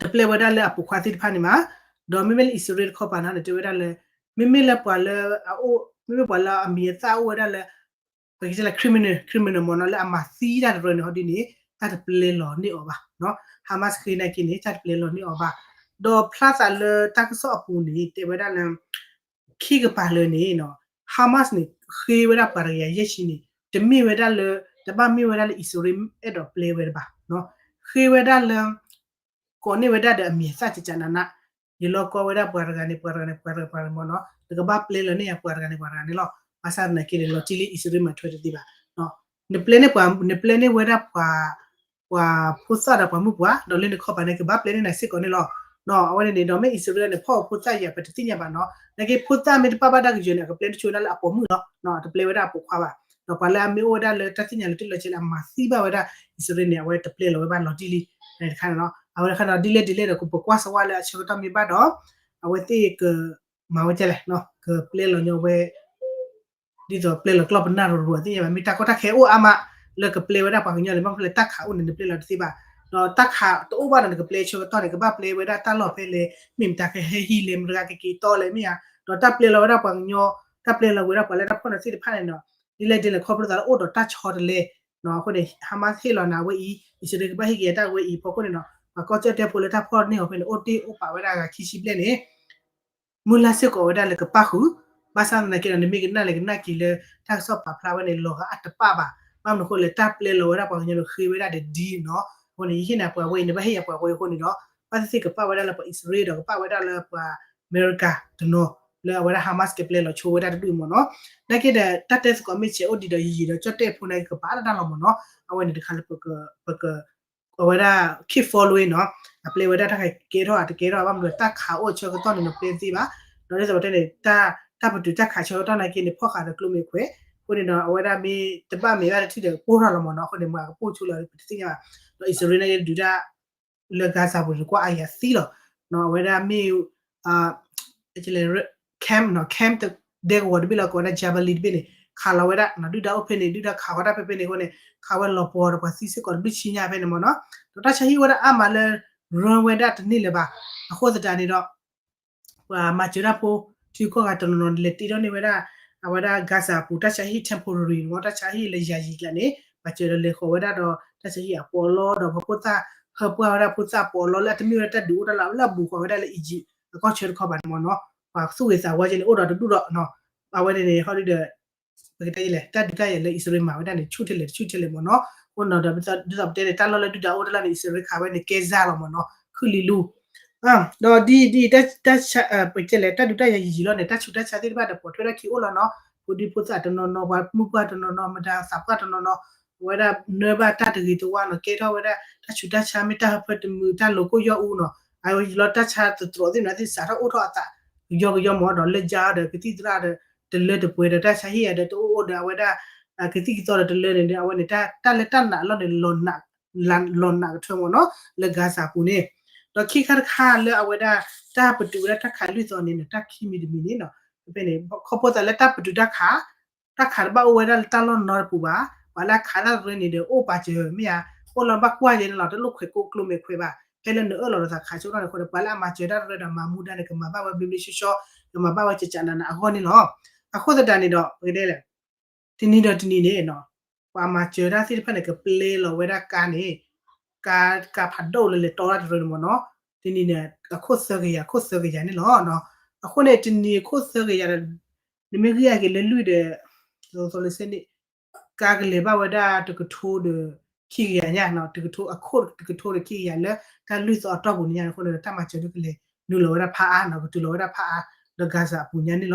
တပျဲဝဲဒၣ်လၢအပိာ်ခွါသ့ၣ်တဖၣ်န့ၣ်မး, ဒီးမ့မ့ၢ်လၢအံၣ်စရ့လးတခီပၤန့ၣ် တဲဝဲဒၣ်လၢ မ့မ့ၢ်လၢပှၤလၢအအိၣ် မ့မ့ၢ်ပှၤလၢအမံၤအသၣ်အိၣ်ဝဲဒၣ်လၢ ပကတဲလၢ criminal criminal မ့ၢ်နီၤ လၢအမၤသံတၢ်တရၢန့ၣ် ဟီဒ်န့ၣ် တၢ်တပျဲလီၤန့ၢ်အီၤဘၣ်. Hamas ဃ့နာ်က့န့ၣ် တၢ်တပျဲလီၤန့ၢ်အီၤဘၣ်. ဒီးဖျါသးလၢတၢ်ကစီၣ်အပူၤန့ၣ် တဲဝဲဒၣ်လၢ ခံကပၤလၢာ်န့ၣ်နီၤ Hamas န့ၣ် ဃ့ဝဲဒၣ်ပှၤတကယၤယဲၢ်ဆံန့ၣ် တမ့ၢ်ဝဲဒၣ်လၢ တဘၣ်မ့ၢ်ဝဲဒၣ်လၢအံၣ်စရ့လးအဲၣ်ဒိးပျဲဝဲတဘၣ်, ဃ့ဝဲဒၣ်လၢ ကိးန့ၢ်ဝဲဒၣ်ဒီးအမံၤအသၣ်ကကနန, ယလီၤကီဝဲဒၣ်ပှၤတဂၤန့ၣ် ပှၤတဂၤန့ၣ် ပှၤတဂၤန့ၣ် ပှၤတဂၤန့ၣ်မ့ၢ်နီၤ နကဘၣ်ပျဲလီၤန့ၢ်ယၤပှၤတဂၤန့ၣ် ပှၤတဂၤန့ၣ်လီၤ. ဘၣ်ဆၣ်သနာ်က့န့ၣ် လီၤတံၢ်လံ အံၣ်စရ့လးမၤထွဲတသ့ဘၣ်. နပျဲန့ၢ်ပှၤ နပျဲန့ၢ်ဝဲဒၣ်ပှၤ ပှၤဖိသၣ်ဒီးပှၤမုၣ်ပှၢ် ဒီးလၢနခီပၤန့ၣ် ကဘၣ်ပျဲန့ၢ်နၤစ့ၢ်ကီးန့ၣ်လီၤ. အဝဲန့ၣ်န့ၣ် ဒီးမ့ၢ်အံၣ်စရ့လးန့ၣ် ဖီၣ်အဖိသၣ်ယၤ ပတသ့ၣ်ညါဘၣ်နီၤ. နာ်က့ဖိသၣ်မ့ၢ်တပာ်ဘၣ်တၢ်ကယၢၤန့ၣ် အကပျဲတဆိဝဲဒၣ်လၢအပိာ်မုၣ်လီၤ. တပျဲဝဲဒၣ်အပိာ်ခွါဘၣ်. ဒီးပှၤလၢအမ့ၢ်အိၣ်ဝဲဒၣ်လၢတၢ်သ့ၣ်ညါလၢတၢ်လီၤစဲးလၢအမၤသံဘၣ်ဝဲဒၣ် အံၣ်စရ့လးန့ၣ် အဝဲတပျဲလီၤဝဲဘၣ်လီၤတံၢ်လံ တခါန့ၣ်လီၤ. အဝဲတခါဒီးဒ်လဲၣ်ဒ်လဲၣ်ဒီး ပကွၢ်စဝါလၢအဆၢကတီၢ်မ့ၢ်ဘၣ်ဒီး အဝဲသ့ၣ်က မၤဝဲဒ်လဲၣ် ကပျဲလီၤညီဝဲ ဒ်သိးပျဲလီၤကျီၢ်ပနၢ်ရိၤရိၤသ့ၣ်ညါဘၣ် မ့ၢ်တၢ်ကီတၢ်ခဲအိၣ်အါမး လၢကပျဲဝဲဒၣ်ပှၤကညီန့ၣ် ဘၣ်မနုၤလဲၣ် တၢ်ခးအိၣ်န့ၣ် နပျဲလီၤတသ့ဘၣ်. ဒီးတၢ်ခးတအိၣ်ဘၣ်ဒီး နကပျဲဆၢကတီၢ်န့ၣ် ကဘၣ်ပျဲဝဲဒၣ်တၢ်လီၢ်ဖဲလဲၣ် မ့ၢ်မတၤကဟဲဟံးလဲၣ် မတၤကက့ၤတီလဲၣ်မ့ၢ်ဧါ. ဒီးတၢ်ပျဲလီၤဝဲဒၣ်ပှၤကညီ တၢ်ပျဲလီၤဝဲဒၣ်ပှၤလၢတၢ်ဖီၣ်န့ၣ်သ့ၣ်တဖၣ်န့ၣ်ဒီး ဒ်လဲၣ်ဒ်လဲၣ်ခီဖျိသးလၢအိၣ်ဒီးတၢ်ဆီတလဲ အဃိန့ၣ် Hamas ဟ့ၣ်လီၤနၤဝဲအံၤ အံၣ်စရ့လးကဘၣ်ဟ့ၣ်က့ၤတၢ်ဝဲအံၤ ဖီခိၣ်န့ၣ်ဒီး ပှၤကီၢ်ကၠီၣ်တဲၣ်ဖိလၢတၢ်ဖီၣ်န့ၢ်အီၤဖဲန့ၣ် အိၣ်တ့ၢ်အိၣ်ပာ်ဝဲဒၣ်အဂၤခံဆံဘျဲၣ်န့ၣ် မုၢ်လၢ်စ့ၢ်ကီးဝဲဒၣ်လၢကပၣ်ဃုာ်, ဘၣ်ဆၣ်သနာ်က့ဒီး နမ့ၢ်ကနၣ်လဲၣ်ကနၣ်က့ၤလၢ တၢ်ကစီၣ်ပာ်ဖျါဝဲန့ၣ် လီၤဂာ်အတပၣ်ဘၣ်. ဘၣ်မနုၤအဃိလဲၣ် တၢ်ပျဲလီၤဝဲဒၣ်ပှၤကညီန့ၣ် ဃ့ဝဲဒၣ်ဒီးဒ်နီၤ. အဃိန့ၣ် ယဟ့ၣ်နၤပှၤဝဲအံၤ နဘၣ်ဟ့ၣ်ယၤပှၤဝဲအံၤအဃိန့ၣ်ဒီး ဘၣ်သ့ၣ်သ့ၣ်ကပၣ်ဝဲဒၣ်လၢပှၤအံၣ်စရ့လးဒီး ကပၣ်ဝဲဒၣ်လၢပှၤအမဲရကၤတနီၤ လၢအဝဲဒၣ် Hamas ကပျဲလီၤဆိဝဲဒၣ်တဒူၣ်မ့ၢ်နီၤ. နာ်က့ဒီး တၢ်တဲသကိးမ့ၢ်ဆဲးအိၣ်ဒံးဒီး ယံာ်ဒီးကၠီၣ်တဲၣ်ဖိနာ်က့ ကပာ်တၢ်လီၤမ့ၢ်နီၤ. အဝဲန့ၣ်တခါလၢပက အဝဲဒၣ် keep following နီၤ, အပျဲဝဲဒၣ်တၢ်ကဲထီၣ်အတကဲထီၣ် ဘၣ်မနုၤတၢ်ခးအိၣ်ဆၢကတီၢ်န့ၣ် နပျဲသ့ဘၣ်. ဒီးဒ်သိးပတဲန့ၣ် တၢ်ပတုာ်တၢ်ခးဆၢကတီၢ်နာ်က့န့ၣ် ဖီၣ်ဃာ်ဒီးကျိမ့ၢ်ခွဲး, အဃိန့ၣ်ဒီး အဝဲဒၣ်မ့ၢ်တဘၣ်မ့ၢ်ဘၣ်တထံၣ်ဒီး ပိၢ်ထီၣ်လီၤမ့ၢ်နီၤ, အဃိန့ၣ် မ့ၢ်ကပိၢ်ဆိလီၤ ပတသ့ၣ်ညါဘၣ်. ဒီးအံၣ်စရ့လးန့ၣ်ဒုးတၢ် လၢ Gaza ပူၤန့ၣ် ကွၢ်အါယၤသံလီၤ. အဝဲဒၣ်မ့ၢ် camp နီၤ, camp ဒဲကဝီၤတဘ့ၣ်လီၤ ကိးဝဲဒၣ် Jabalia တဘ့ၣ်န့ၣ် ခးလီၤဝဲဒၣ် ဒုၣ်ဒါအိၣ်ဖဲန့ၣ် ဒုၣ်ဒါခးဃီတၢ်ဖဲဖဲန့ၣ်အဃိန့ၣ် ခးဝဲလီၤပှီၤဒီးပှၤသံစ့ၢ်ကီးတဘျုးဆံညါဖဲန့ၣ်မ့ၢ်နီၤ. ဒီးတၢ်ဆါဟံၣ်ဝဲဒၣ်အါမးလၢ run ဝဲဒၣ်တန့ၢ်လၢၤဘၣ်. အဃိသတးန့ၣ်ဒီး ပှၤမၤစၢၤတၢ်ဖိ ထံကီၢ်ဂၤတနီၤနီၤ လဲၤတ့ထီၣ်န့ၢ်ဝဲဒၣ် အဝဲဒၣ် Gaza အပူၤ တၢ်ဆါဟံၣ် temporary မ့ၢ် တၢ်ဆါဟံၣ်လၢယာယီကျါန့ၣ် ပှၤစၢၤဒီးလဲၤဃီၤဝဲဒၣ်ဒီး တၢ်ဆါဟံၣ်အပီးအလီဒီး ပှၤဖိသၣ်ဟၢပှၢ်ဝဲဒၣ်ဖိသၣ်အပီးအလီလၢအတမ့ၢ်ဝဲဒၣ်တၢ်ဒုးအိၣ်တၢ်လၢ လၢအဘူးဃီၤဝဲဒၣ်လၢ Egypt အကီၢ်ဆၢတခီပၤန့ၣ်မ့ၢ်နီၤ, ပှၤသူၣ်ဂ့ၤသးဝါကဲန့ၣ် အိၣ်ဒီးတဒူၣ်ဒီး အဝဲန့ၣ်န့ၣ် ဟီဒုဒီး ပကတဲလဲၣ် တၢ်ဒုးတၢ်ယၤလၢအံၣ်စရ့လးမၤဝဲဒၣ်န့ၣ် ဆူၣ်ထဲလဲၣ်တဆူၣ်ထဲလဲၣ်မ့ၢ်နီၤ. အဃိနီၤဒီး ဒ်သိးပတဲန့ၣ် တၢ်လီၢ်လၢဒုၣ်ဒါအိၣ်တၢ်လီၢ်န့ၣ် အံၣ်စရ့လးခးဝဲန့ၣ် ကဲစၢ်လီၤမ့ၢ်နီၤ ခုၣ်လံလူ ဒီးဒ် ဒ် ပတဲလဲၣ် တၢ်ဒုးတၢ်ယၤယံာ်လီၤန့ၣ် တၢ်ဆူးတၢ်ဆါသ့ၣ်တဖၣ်ဒီး ပိာ်ထွဲထီၣ်ခံအိၣ်လီၤနီၤ. ဖိဒံဖိသၣ်တနီၤနီၤ ပှၤမုၢ်ပှၢ်တနီၤနီၤ မတၤသးပှၢ်တနီၤနီၤ အဝဲဒၣ်နၢဘၣ်တၢ်တဂ့ၤတဝါနီၤ ကဲထီၣ်ဝဲဒၣ်တၢ်ဆူးတၢ်ဆါ မ့ၢ်တၢ်ဟၢဖၢတမုာ် တၢ်လိၤကိၢ်ယီၢ်အူနီၤ အဝဲယံာ်လီၤ တၢ်ဆါသတြီၤသ့ၣ်မနုၤသ့ၣ် စးထီၣ်အိၣ်ထီၣ်အသး ကယီကယီမ့ၢ်ဒီး လၢယါဒီးကသံၣ်သရၣ်ဒီး တလၢတပှဲၤဒီး တၢ်ဆါဟံၣ်ယၤဒီး တအိၣ်အိၣ်ဒီးအဝဲဒၣ် ကသံၣ်ကသီဒီးတလၢန့ၣ်ဒီး အဝဲန့ၣ် တၢ်လၢတၢ်နာ်အလီၢ်န့ၣ် လီၤနာ်ကထၢမ့ၢ်နီၤ လၢ Gaza ပူၤန့ၣ်. ဒီးခံခါတခါလၢအဝဲဒၣ် တၢ်ပတုာ်ဝဲဒၣ်တၢ်ခးလွံၢ်သီန့ၣ် တၢ်ခံမံၤတမံၤန့ၣ်နီၤ ဖဲဖဲန့ၣ် ခီဖျိသးလၢတၢ်ပတုာ်တၢ်ခး တၢ်ခးတဘၣ်အိၣ်ဝဲဒၣ်လၢတၢ်လီၢ်နီတပူၤဘၣ်, ပှၤလၢအခးတၢ်တရၢန့ၣ်ဒီး အိၣ်ပာ်စၢၤမ့ၢ်ဧါ, အိၣ်လီၤဘၣ်ကွၢ်ယဲန့ၣ်လီၤ တလိၣ်ခွဲးကိးကျိမဲာ်ခွဲးဘၣ်, ဖဲလၢနအၢၣ်လီၤဒီးသးခးဆိကတီၢ်န့ၣ်အဃိဒီး ပှၤလၢအမၤစၢၤတၢ်တရၢဒီးမၤမူဒါန့ၣ် ကမၤဘၣ်ဝဲဘျ့ဘျ့ဆှီဆှီ, ကမၤဘၣ်ဝဲကကနနအဂီၢ်န့ၣ်လီၤ. အဃိသတးန့ၣ်ဒီး ပကတဲလဲၣ် တနံၤဒီးတနံၤန့ၣ်နီၤ, ပှၤမၤစၢၤတၢ်သ့ၣ်တဖၣ်န့ၣ် ကပျဲလီၤဝဲဒၣ်ကါန့ၣ်, ကါ ကါဖးဒိၣ်လၢလဲၤတီတၢ်တရၢန့ၣ်မ့ၢ်နီၤ, တနံၤန့ၣ် အခိၣ်သၢကယၤ ခိၣ်သၢကယၤန့ၣ်လီၤ. အဃိန့ၣ် တနံၤအခိၣ်သၢကယၤဒီး နမ့ၢ်ဂံၢ်အက့ၤလၢလွံၢ်ဒီး သိသိလၢစ့န့ၣ် ကါကလဲၤဘၣ်ဝဲဒၣ်တကထိဒီးခံကယၤညါ, တကထိ အခိၣ်တကထိဒီးခံကယၤလၢ တၢ်လွံၢ်သီအတီၢ်ပူၤန့ၣ်ညါန့ၣ်အဃိန့ၣ် တၢ်မၤစၢၤဒုးကလဲၤနုာ်လီၤဝဲဒၣ်ဖးအါနီၤ, ကတုၤလီၤဝဲဒၣ်ဖးအါ ဒီး Gaza အပူၤညါန့ၣ်လီၤ.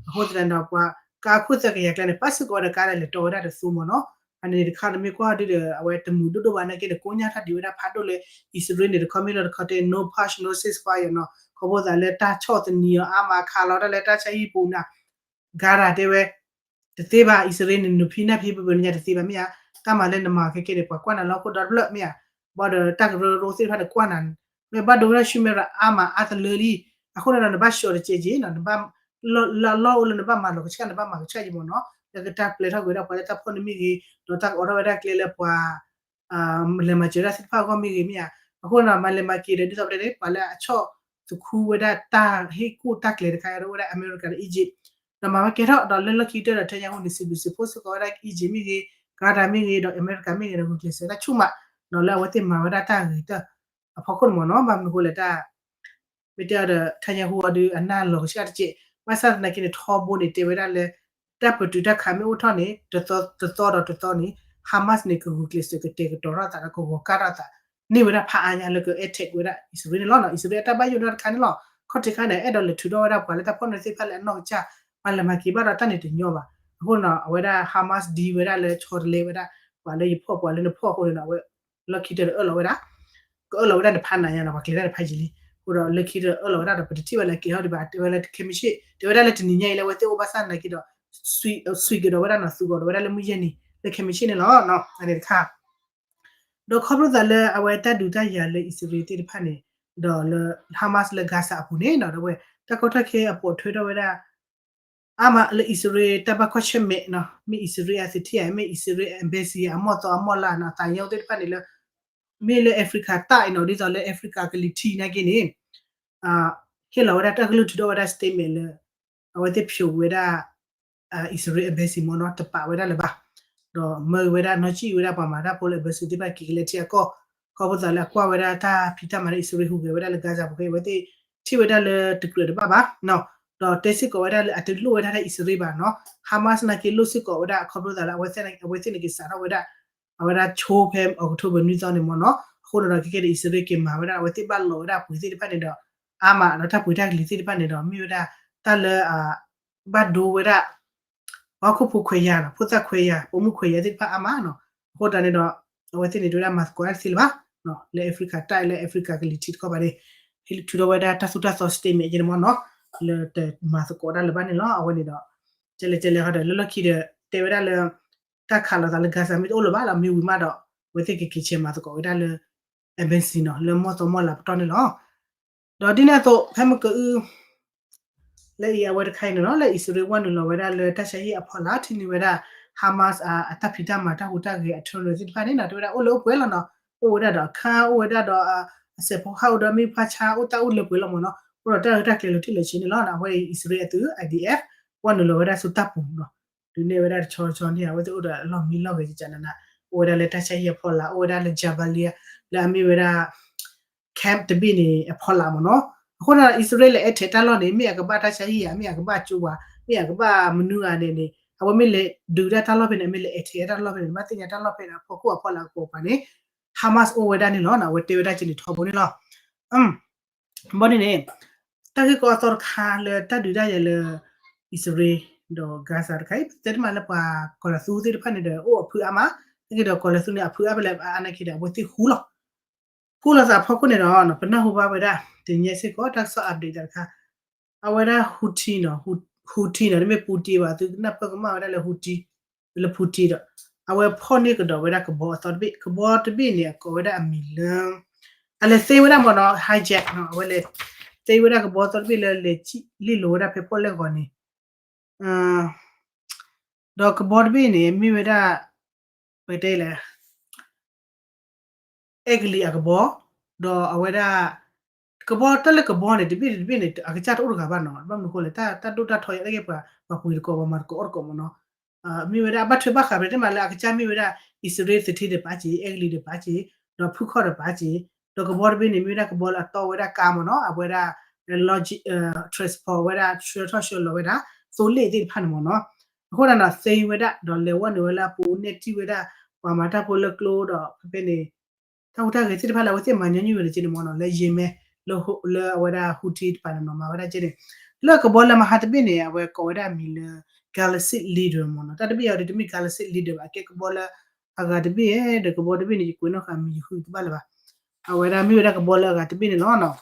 အဃိသတးန့ၣ်ဒီး ပှၤကါခိၣ်သၢကယၤကျါန့ၣ် ပၣ်စ့ၢ်ကီးဝဲဒၣ်ကါဒီးလဲၤတီဝဲဒၣ်တသိမ့ၢ်နီၤ. အန့ၣ်တခါန့ၣ်မ့ၢ်ကွၢ်ဒုးဒီး အဝဲတမုာ်ဒိၣ်ဒိၣ်ဘၣ်နာ်က့ဒီး ကိညၢ်တၢ်ဒံးဝဲဒၣ်ဖးဒိၣ်လၢ အံၣ်စရ့လးန့ၣ် တခီမ့ၢ်လီၤတခီတဲ no pass no ceasefire နီၤ, ခီဖျိသးလၢတၢ်ဆီၣ်သနံးအီၤအါမး ခးလီၤတၢ်လၢတၢ်ဆါဟံၣ်ပူၤနၤ Gaza တဲဝဲ တသ့ဘၣ် အံၣ်စရ့လးန့ၣ် နဖံးနၢ်ဖံးပပၢၤနညါတသ့ဘၣ်မ့ၢ်ဧါ, တၢ်မၤလၢနမၤခဲကဲန့ၣ် ပှၤကွၢ်နၤလၢဟီၣ်ခိၣ်ဒီတဖျၢၣ်မ့ၢ်ဧါ ဘၣ်ဒီးတၢ်ကရၢကရိသ့ၣ်တဖၣ်န့ၣ်ကွၢ်နၤ မ့ၢ်ဘၣ်ဒိဝဲဒၣ် human right အါမးအါတလၢလံ. အဃိန့ၣ်ဒီး နဘၣ်ဆှီတကဲက့ၤနီၤ နဘၣ် လီၢ်အိၣ်လၢနဘၣ်မၤလီၤကဆှၣ် နဘၣ်မၤကဆှၣ်က့ၤမ့ၢ်နီၤ လၢကတၢ်ပျဲထီၣ်ကွံာ်ဝဲဒၣ်ပှၤလၢတၢ်ဖီၣ်န့ၢ်မ့ၢ်ဂ့ၤ ဒီးတၢ်ကအိးထီၣ်ဝဲဒၣ်ကျဲလၢပှၤ လဲၤမၤစၢၤဒၣ်သ့ၣ်တဖၣ်အဂီၢ်မ့ၢ်ဂ့ၤမ့ၢ်ဧါ. အဃိန့ၣ်ဒီး မၤလဲၤမၤက့ၤဒီး ဒ်သိးပတဲန့ၣ် ပှၤလၢအဆီၣ်သခူဝဲဒၣ်တၢ်ဟ့ၣ်ကူၣ်တၢ်ကျဲတခါအံၤ အိၣ်ဝဲဒၣ်အမဲရကၤဒီး Egypt ဒီးမၤဝဲကဲထီၣ် ဒီးလၢလီၢ်ခံကတၢၢ်ဒီး ထဲညါဟူန့ၣ် စံးဘျုးစံးဖှိၣ်စ့ၢ်ကီးဝဲဒၣ် Egypt မ့ၢ်ဂ့ၤ Qatar မ့ၢ်ဂ့ၤ ဒီးအမဲရကၤမ့ၢ်ဂ့ၤဒီး ဂုာ်ကျဲးစၢးဝဲဒၣ်ဆူၣ်မး ဒီးလၢအဝဲသ့ၣ်မၤဝဲဒၣ်တၢ်ဂ့ၤတၢ်အဖီခိၣ်န့ၣ်မ့ၢ်နီၤ ဘၣ်မနုၤဃိလဲၣ်တၢ် မ့ၢ်တဲအီၤဒီး ထဲညါဟူအီၤဒုး အနၢ်လီၤကဆှၣ်တကဲး ဘၣ်ဆၣ်သနာ်က့န့ၣ် ထီဘိန့ၣ် တဲဝဲဒၣ်လၢ တၢ်ပတုာ်တၢ်ခးမ့ၢ်အိၣ်ထီၣ်န့ၣ် တသီဒီးတသီန့ၣ် Hamas န့ၣ် ကဂုာ်ကျဲးစၢးကတဲာ်ကတီၤထီၣ်သးဒီးကဂီၤကၢ်ထီၣ်သး န့ၢ်ဝဲဒၣ်ဖးအါညါလၢက attack ဝဲဒၣ် အံၣ်စရ့လးန့ၣ်လီၤ. အံၣ်စရ့လးအတၢ်ဘၣ်ယိၣ်နီတခါန့ၣ်လီၤ. ခီၣ်ထံးခါန့ၣ် အဲၣ်ဒိးလဲၤထုးထီၣ်ဝဲဒၣ်ပှၤလၢတၢ်ဖီၣ်န့ၢ်သ့ၣ်တဖၣ်လၢအနီၢ်ကစၢ် မၤလဲၤမၤက့ၤဘၣ်ဒီးတၢ်န့ၣ်တညီဘၣ်. အဃိန့ၣ်ဒီး အဝဲဒၣ် Hamas ဒ်ဝဲဒၣ်လၢဆီတလဲဝဲဒၣ် ပှၤလၢယဖီၣ်ပှၤလၢနဖီၣ်အဃိန့ၣ်ဒီး အဝဲ လီၢ်ခံတၢၢ်ဒီးအၢၣ်လီၤဝဲဒၣ် ကအၢၣ်လီၤဝဲဒၣ်တဖးနၤညါနီၤ ပှၤကျဲၤတၢ်တဖးယံာ်လံ. အဃိဒီးလၢခံတၢၢ်အၢၣ်လီၤဝဲဒၣ်ဒီး ပတထံၣ်ဘၣ်လၢက့ၤဟီၣ်ဒံးဘၣ် တဲဝဲလၢတခဲမုၢ်ဆ့ၣ် တဲဝဲဒၣ်လၢတနံၤညါအံၤလၢအဝဲသ့ၣ်အိၣ်ဘၣ်ဆၣ်သနာ်က့ဒီး ဆွံကဒီးဝဲဒၣ်နီၤ သူကဒီးဝဲဒၣ်လၢမုၢ်ယဲၢ်နံၤ လၢခဲမုၢ်ဆ့ၣ်န့ၣ်လီၤ. အန့ၣ်တခါ ဒီးခီဖျိသးလၢအဝဲတၢ်ဒုးတၢ်ယၤလၢအံၣ်စရ့လးသ့ၣ်တဖၣ်န့ၣ် ဒီးလၢ Hamas လၢ Gaza အပူၤန့ၣ်ဒီး တၢ်ကီတၢ်ခဲအပိာ်ထွဲထီၣ်ဝဲဒၣ် အါမးလၢအံၣ်စရ့လးတၢ်ဘၣ်ကွၢ်ဆၢၣ်မဲာ်နီၤ မ့ၢ်အံၣ်စရ့လးအသုးထံၣ်ဧါ မ့ၢ်အံၣ်စရ့လး embassy အမီၢ်သီအမီၢ်လါနီၤ သးယီသ့ၣ်တဖၣ်န့ၣ်လၢ မ့ၢ်လၢ Africa တၢ်အံၤနီၤ ဒ်သိးလၢ Africa ကလံၤထံးနာ်က့န့ၣ် ဟ့ၣ်လီၤဝဲဒၣ်တၢ်ကလုၢ်ထုးထီၣ်ဝဲဒၣ် statement လၢ အဝဲသ့ၣ်ဖျိးဝဲဒၣ် အံၣ်စရ့လး embassy မ့ၢ်နီၤ တပာ်ဝဲဒၣ်လၢၤဘၣ် ဒီးမၢဝဲဒၣ်နီၢ်ကံၣ်ဝဲဒၣ်ပှၤမၤတၢ်ဖိလၢ embassy သ့ၣ်တဖၣ်က့ၤကလဲၤထံအကီၢ် ခီဖျိသးလၢအကွၢ်ဝဲဒၣ်တၢ်ဖံးတၢ်မၤလၢအံၣ်စရ့လးဟူးဂဲၤဝဲဒၣ်လၢ Gaza ပူၤခဲအံၤ အဝဲသ့ၣ်ထံၣ်ဝဲဒၣ်လၢတကြၢးတဘၣ်ဘၣ် ဒီးတဲစ့ၢ်ကီးဝဲဒၣ်လၢအတလိၣ်ဝဲဒၣ်တၢ်အံၣ်စရ့လးဘၣ်နီၤ Hamas နာ်က့လိၣ်စ့ၢ်ကီးဝဲဒၣ် ခီဖျိသးလၢအဝဲသ့ၣ်န့ၣ်က့ၤစးထီၣ်ဝဲဒၣ် အဝဲဒၣ်ဆိဖဲ October နွံသီန့ၣ်မ့ၢ်နီၤ အဃိန့ၣ်ဒီး ခဲကဲဒီး အံၣ်စရ့လးက့ၤမၤဝဲဒၣ် အဝဲသ့ၣ်ဘၣ်လီၤဝဲဒၣ်အပှ့ၤသ့ၣ်တဖၣ်န့ၣ်ဒီး အါမးဒီးတၢ်ပှ့ၤတၢ်ကလံၤသ့ၣ်တဖၣ်န့ၣ်ဒီး မ့ၢ်ဝဲဒၣ် တၢ်လၢ ဘၣ်ဒိဝဲဒၣ် ပှၤဟီၣ်ခိၣ်ဖိခွဲးယာ်နီၤ ဖိသၣ်ခွဲးယာ် ပိာ်မုၣ်ခွဲးယာ်သ့ၣ်တဖၣ်အါမးနီၤ အဃိတၢ်န့ၣ်ဒီး အဝဲသ့ၣ်န့ၣ် တဝဲဒၣ်မၤသကိးတၢ်တသ့လၢၤဘၣ် လၢ Africa တၢ်လၢ Africa ကလံၤထံးတခီပၤန့ၣ် ဟ့ၣ်ထုးထီၣ်ဝဲဒၣ်တၢ်သိၣ်တၢ်သီ statement ယဲန့ၣ်မ့ၢ်နီၤ လၢတမၤသကိးတၢ်လၢၤဘၣ်န့ၣ်လီၤ အဝဲန့ၣ်ဒီး ကဲလဲၣ်ကဲလဲၣ်ဃီဒီး လၢလီၢ်ခံဒီး တဲဝဲဒၣ်လၢ တၢ်ခးလိာ်သးလၢ Gaza မ့ၢ်တအိၣ်လၢၤဘၣ်လီၤ မ့ၢ်ဝံၤမးဒီး အဝဲသ့ၣ်ကက့ၤဆဲးမၤသကိးဝဲဒၣ်လၢ embassy နီၤ လၢမီၢ်သီမီၢ်လါပတီၢ်န့ၣ်လီၤ ဒီးဒ်န့ၣ်အသိး ဖဲမ့ၢ်ကအု လၢအံၤအဝဲတခါအံၤန့ၣ်နီၤ လၢအံၣ်စရ့လးဝဲနုာ်လီၤဝဲဒၣ်လၢတၢ်ဆါဟံၣ်အဖီလာ် ထံၣ်န့ၢ်ဝဲဒၣ် Hamas အတၢ်ဖံးတၢ်မၤတၢ်ဟူးတၢ်ဂဲၤအထၢၣ်သ့ၣ်တဖၣ်န့ၣ်နီၤ တဲဝဲဒၣ်အိၣ်လၢအိၣ်ပှဲၤလီၤနီၤ အိၣ်ဝဲဒၣ်ဒီးအခါ အိၣ်ဝဲဒၣ်ဒီး အစဲးဖိဟးအိၣ်ဒီးမ့ၢ်ဖးဆါအိၣ်တၢ်အိၣ်လၢပှဲၤလီၤမ့ၢ်နီၤ အိၣ်ဒီးတၢ်ရဲၣ်တၢ်ကျဲၤလီၤတံၢ်လီၤဆဲးန့ၣ်လီၤ အဝဲအံၣ်စရ့လးအသုး IDF ဝဲနုာ်လီၤဝဲဒၣ်ဆူတၢ်ပူၤနီၤ ဒုးနဲၣ်ဝဲဒၣ်တဆီဆီန့ၣ် အဝဲသ့ၣ်အိၣ်ဒီးအလီၢ်မံလီၢ်ဂဲၤကကနန အိၣ်ဝဲဒၣ်လၢတၢ်ဆါဟံၣ်အဖီလာ် အိၣ်ဝဲဒၣ်လၢ Jabalia လၢအမ့ၢ်ဝဲဒၣ် camp တဘ့ၣ်န့ၣ် အဖီလာ်မ့ၢ်နီၤ အဃိဒီး အံၣ်စရ့လးလဲၤအဲၣ်ထဲးတၢ်လီၢ်န့ၣ် မ့ၢ်အကဘၣ်တၢ်ဆါဟံၣ်ဧါ မ့ၢ်အကဘၣ်ကၠိဝါ မ့ၢ်အကဘၣ်မနုၤဧါန့ၣ်န့ၣ် အဝဲမ့ၢ်လဲၤဒုးဒၣ်တၢ်လီၢ်ဖဲန့ၣ် အမ့ၢ်လဲၤအဲၣ်ထဲးတၢ်လီၢ်ဖဲန့ၣ် ဘၣ်သ့ၣ်ညါတၢ်လီၢ်ဖဲန့ၣ် အဖီခိၣ်အဖီလာ်အကပိာ်ပၤန့ၣ် Hamas အိၣ်ဝဲဒၣ်န့ၣ်လီၤ အဝဲတဲဝဲဒၣ်ကဲန့ၣ်ထီဘိန့ၣ်လီၤ ဘီန့ၣ်န့ၣ် တၢ်ဂ့ၢ်ကီအသီတခါလၢတၢ်ဒုးတၢ်ယၤလၢ အံၣ်စရ့လး ဒီး Gaza တခါအံၤ ပတဲတမံၤလၢပှၤကီၢ်လီၤသူသ့ၣ်တဖၣ်န့ၣ်ဒီး အိၣ်အဖုအါမး နာ်က့ဒီးကီၢ်လီၤသူန့ၣ် အဖုအါဖဲလဲၣ်အါနာ်က့ဒီး အဝဲသ့ၣ်ဃူလီၤ ဃူလိာ်သးအဖီခိၣ်န့ၣ်ဒီး ပနၢ်ဟူဘၣ်ဝဲဒၣ် တနံၤညါစ့ၢ်ကီး တၢ်ကစီၣ် update သးတခါ အဝဲဒၣ် Houthi နီၤ Houthi နီၤ တမ့ၢ် Putin ဘၣ် သုကနၢ်ပၢၢ်ကမၣ်ဝဲဒၣ်လၢ Houthi လၢ Putin ဒီး အဝဲဖီၣ်န့ၢ်ကဒီးဝဲဒၣ်ကဘီအသီတဘ့ၣ် ကဘီတဘ့ၣ်န့ၣ် အကိးဝဲဒၣ်အမံၤလၢ အလဲၤသ့ဝဲဒၣ်မ့ၢ်နီၤ hijack နီၤ အဝဲလဲၤသ့ဝဲဒၣ်ကဘီသီတဘ့ၣ်လၢလဲၤလံၣ်လိာ်ဝဲဒၣ်ဖဲပီၣ်လဲၣ်ဂီၤန့ၣ် ဒီးကဘီတဘ့ၣ်န့ၣ် မ့ၢ်ဝဲဒၣ် ပတဲလဲၣ် အဲကလံးအကဘီ ဒီးအဝဲဒၣ် ကဘီတၢ်လၢကဘီန့ၣ် တဘ့ၣ်တဘ့ၣ်န့ၣ် အကစၢ်တအိၣ်တဂၤဘၣ်နီၤ ဘၣ်မနုၤဃိလဲၣ် တၢ်ဒိၣ်တၢ်ထီယဲၢ်တၢ်ဂ့ၢ်ပှၤ ပှၤပှ့ၤတကိး ပှၤမၤတကိးအီၣ်တကိးမ့ၢ်နီၤ မ့ၢ်ဝဲဒၣ်ဘၣ်ထွဲဘၣ်ဃး ပတဲမ့ၢ်လၢအကစၢ်မ့ၢ်ဝဲဒၣ် အံၣ်စရ့လးသထ့ဒီးပာ်က့ၤ အဲကလံးဒီးပာ်က့ၤ ဒီးဖုခီၣ်ဒီးပာ်က့ၤ ဒီးကဘီတဘ့ၣ်န့ၣ် မ့ၢ်ဝဲဒၣ်ကဘီလၢအတီဝဲဒၣ်ကါမ့ၢ်နီၤ အဝဲဒၣ် transport ဝဲဒၣ် ဆှၢထီၣ်ဆှၢလီၤဝဲဒၣ် သိလ့ၣ်သ့ၣ်တဖၣ်န့ၣ်မ့ၢ်နီၤ အဃိသတးဒီး သ့ဝဲဒၣ် ဒီးလဲၤဝဲနုာ်ဝဲလၢအပူၤ နဲၣ်တံၢ်ဝဲဒၣ် ပှၤမၤတၢ်ဖိလၢကျိဒီး ဖဲဖဲန့ၣ် တၢ်ဟူးတၢ်ဂဲၤသ့ၣ်တဖၣ်လၢအဝဲသ့ၣ်မၤညီနုၢ်ဝဲန့ၣ်က့န့ၣ်မ့ၢ်နီၤ လၢ Yemen လၢအဝဲဒၣ် Houthi တပၤန့ၣ်နီၤ မၤဝဲဒၣ်က့န့ၣ် လၢကဘီလၢမဟါတဘ့ၣ်န့ၣ် အဝဲကိးဝဲဒၣ်အမံၤလၢ Galactic Leader မ့ၢ်နီၤ တၢ်တဘ့ၣ်အံၤဒီးတမ့ၢ် Galactic Leader ဘၣ် အကဲကဘီလၢအဂၤတဘ့ၣ်ဒီး ကဘီတဘ့ၣ်န့ၣ် ယကွဲးနီၣ်ဃာ်မံၤယဃုတဘၣ်လၢၤဘၣ် အဝဲဒၣ်မ့ၢ်ဝဲဒၣ်ကဘီလၢအဂၤတဘ့ၣ်န့ၣ်လီၤ.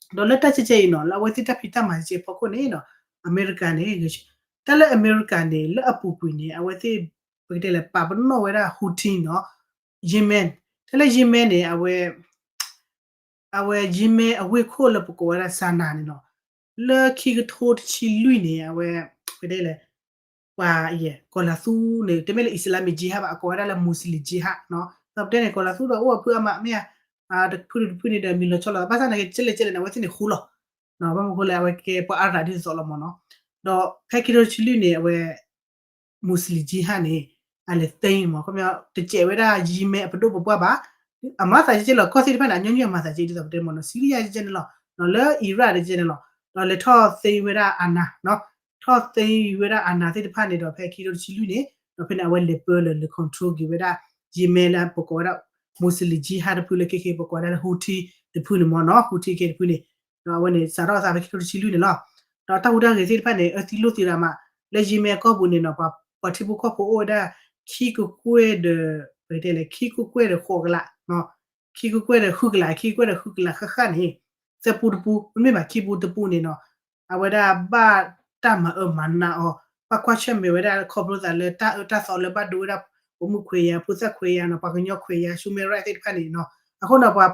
ဒီးလၢတၢ်ဆဲးဆဲးအံၤနီၤ လၢအဝဲသ့ၣ်တၢ်ဖံးတၢ်မၤဆဲးဆဲးအဖီခိၣ်န့ၣ်နီၤ အမဲရကၤန့ၣ် တၢ်လၢအမဲရကၤန့ၣ် လၢအပူၤကွံာ်န့ၣ် အဝဲသ့ၣ် ပကတဲလဲၣ် ပာ်ပနီၣ်ဝဲဒၣ် Houthi နီၤ Yemen တ တၢ်လၢယံမဲန့ၣ် အဝဲ အဝဲယံမဲအဝ့ၢ်ခိၣ်လၢပကိးဝဲဒၣ် Sanaa န့ၣ်လီၤ. လၢခံကထိတဆံလွံၢ်န့ၣ် အဝဲ ပတဲလဲၣ် ပှၤ ကီၤလၤသူန့ၣ် တမ့ၢ်လၢ Islamic Jihad ဘၣ် အကိးဝဲဒၣ်လၢ Muslim Jihad နီၤ. ဒီးပတဲန့ၣ် ကီၤလၤသူဒီးအိၣ်အဖုအမး မ့ၢ်ဧါ တဖုတဖုန့ၣ်ဒီး မံၤလီၤဆီလီၤ ဘၣ်ဆၣ်န့ၣ် ကဲလဲၣ်ကဲလဲၣ်န့ၣ် အဝဲသ့ၣ်န့ၣ်ဃူလီၤ. ဘၣ်မနုၤဃိလဲၣ် အဝဲကဲပှၤအါရၣ်ဒ်သိးသိးလီၤမ့ၢ်နီၤ. ဒီးဖဲခံကထိတဆံလွံၢ်န့ၣ် အဝဲ Muslim Jihad န့ၣ် အလဲၤသ့မ့ၢ် ခီပညီ တစဲးဝဲဒၣ်ယံမဲအပဒိၣ်ပပှၢ်ဘၣ်. အမၤသးကဲကဲလီၤ ကီၢ်သ့ၣ်တဖၣ်န့ၣ် အညီနုၢ်အမၤသးကဲဒ်သိးပတဲမ့ၢ်နီၤ Syria ကဲန့ၣ်လီၤ, လၢ Iraq တကဲန့ၣ်လီၤ. ဒီးလဲၤထီၣ်သ့ဝဲဒၣ် Sanaa နီၤ, ထီၣ်သ့ဝဲဒၣ် Sanaa သ့ၣ်တဖၣ်န့ၣ်ဒီး ဖဲခံကထိတဆံလွံၢ်န့ၣ် ဒီးဖဲန့ၣ် အဝဲလဲၤပၢလၢ လဲၤ control က့ၤဝဲဒၣ် ယံမဲလၢပကိးဝဲဒၣ် Muslim Jihad တဖုလၢခဲခဲပကိးဝဲဒၣ်လၢ Houthi တဖုန့ၣ်မ့ၢ်နီၤ, Houthi ခဲတဖုန့ၣ် ဒီးအဝဲန့ၣ် စးထီၣ်အသးဖဲခံကထိတဆံလွံၢ်န့ၣ်လီၤ. ဒီးတၢ်ဟူးတၢ်ဂဲၤသ့ၣ်တဖၣ်န့ၣ် အၢသံလိၣ်သံရၤမး လၢယံမဲကီၢ်ပူၤန့ၣ်နီၤ ပှၤ ပှၤထံဖိကီၢ်ဖိအိၣ်ဝဲဒၣ် ခံကကွဲၢ်ဒီး ပတဲလဲၣ် ခံကကွဲၢ်ဒီးဃိးကလး, ခံကကွဲၢ်ဒီးဃုကလး ခံကကွဲၢ်ဒီးဃုကလးဃၣ်ဃၣ်န့ၣ် သၢပူတပူ မ့မ့ၢ်ဘၣ်ခံပူတပူန့ၣ်နီၤ အဝဲဒၣ်ဘၣ်တၢ်မၤအၢမၤနးအီၤ, ဘၣ်ကွၢ်ဆၢၣ်မဲာ်ဝဲဒၣ်ခီဖျိသးလၢတၢ်အၢတၢ်သီလၢဘၣ်ဒိဝဲဒၣ် ပိာ်မုၣ်ခွဲးယာ် ဖိသၣ်ခွဲးယာ်နီၤ ပှၤကညီခွဲးယာ် human right သ့ၣ်တဖၣ်န့ၣ်နီၤ, အဃိန့ၣ် ပှၤ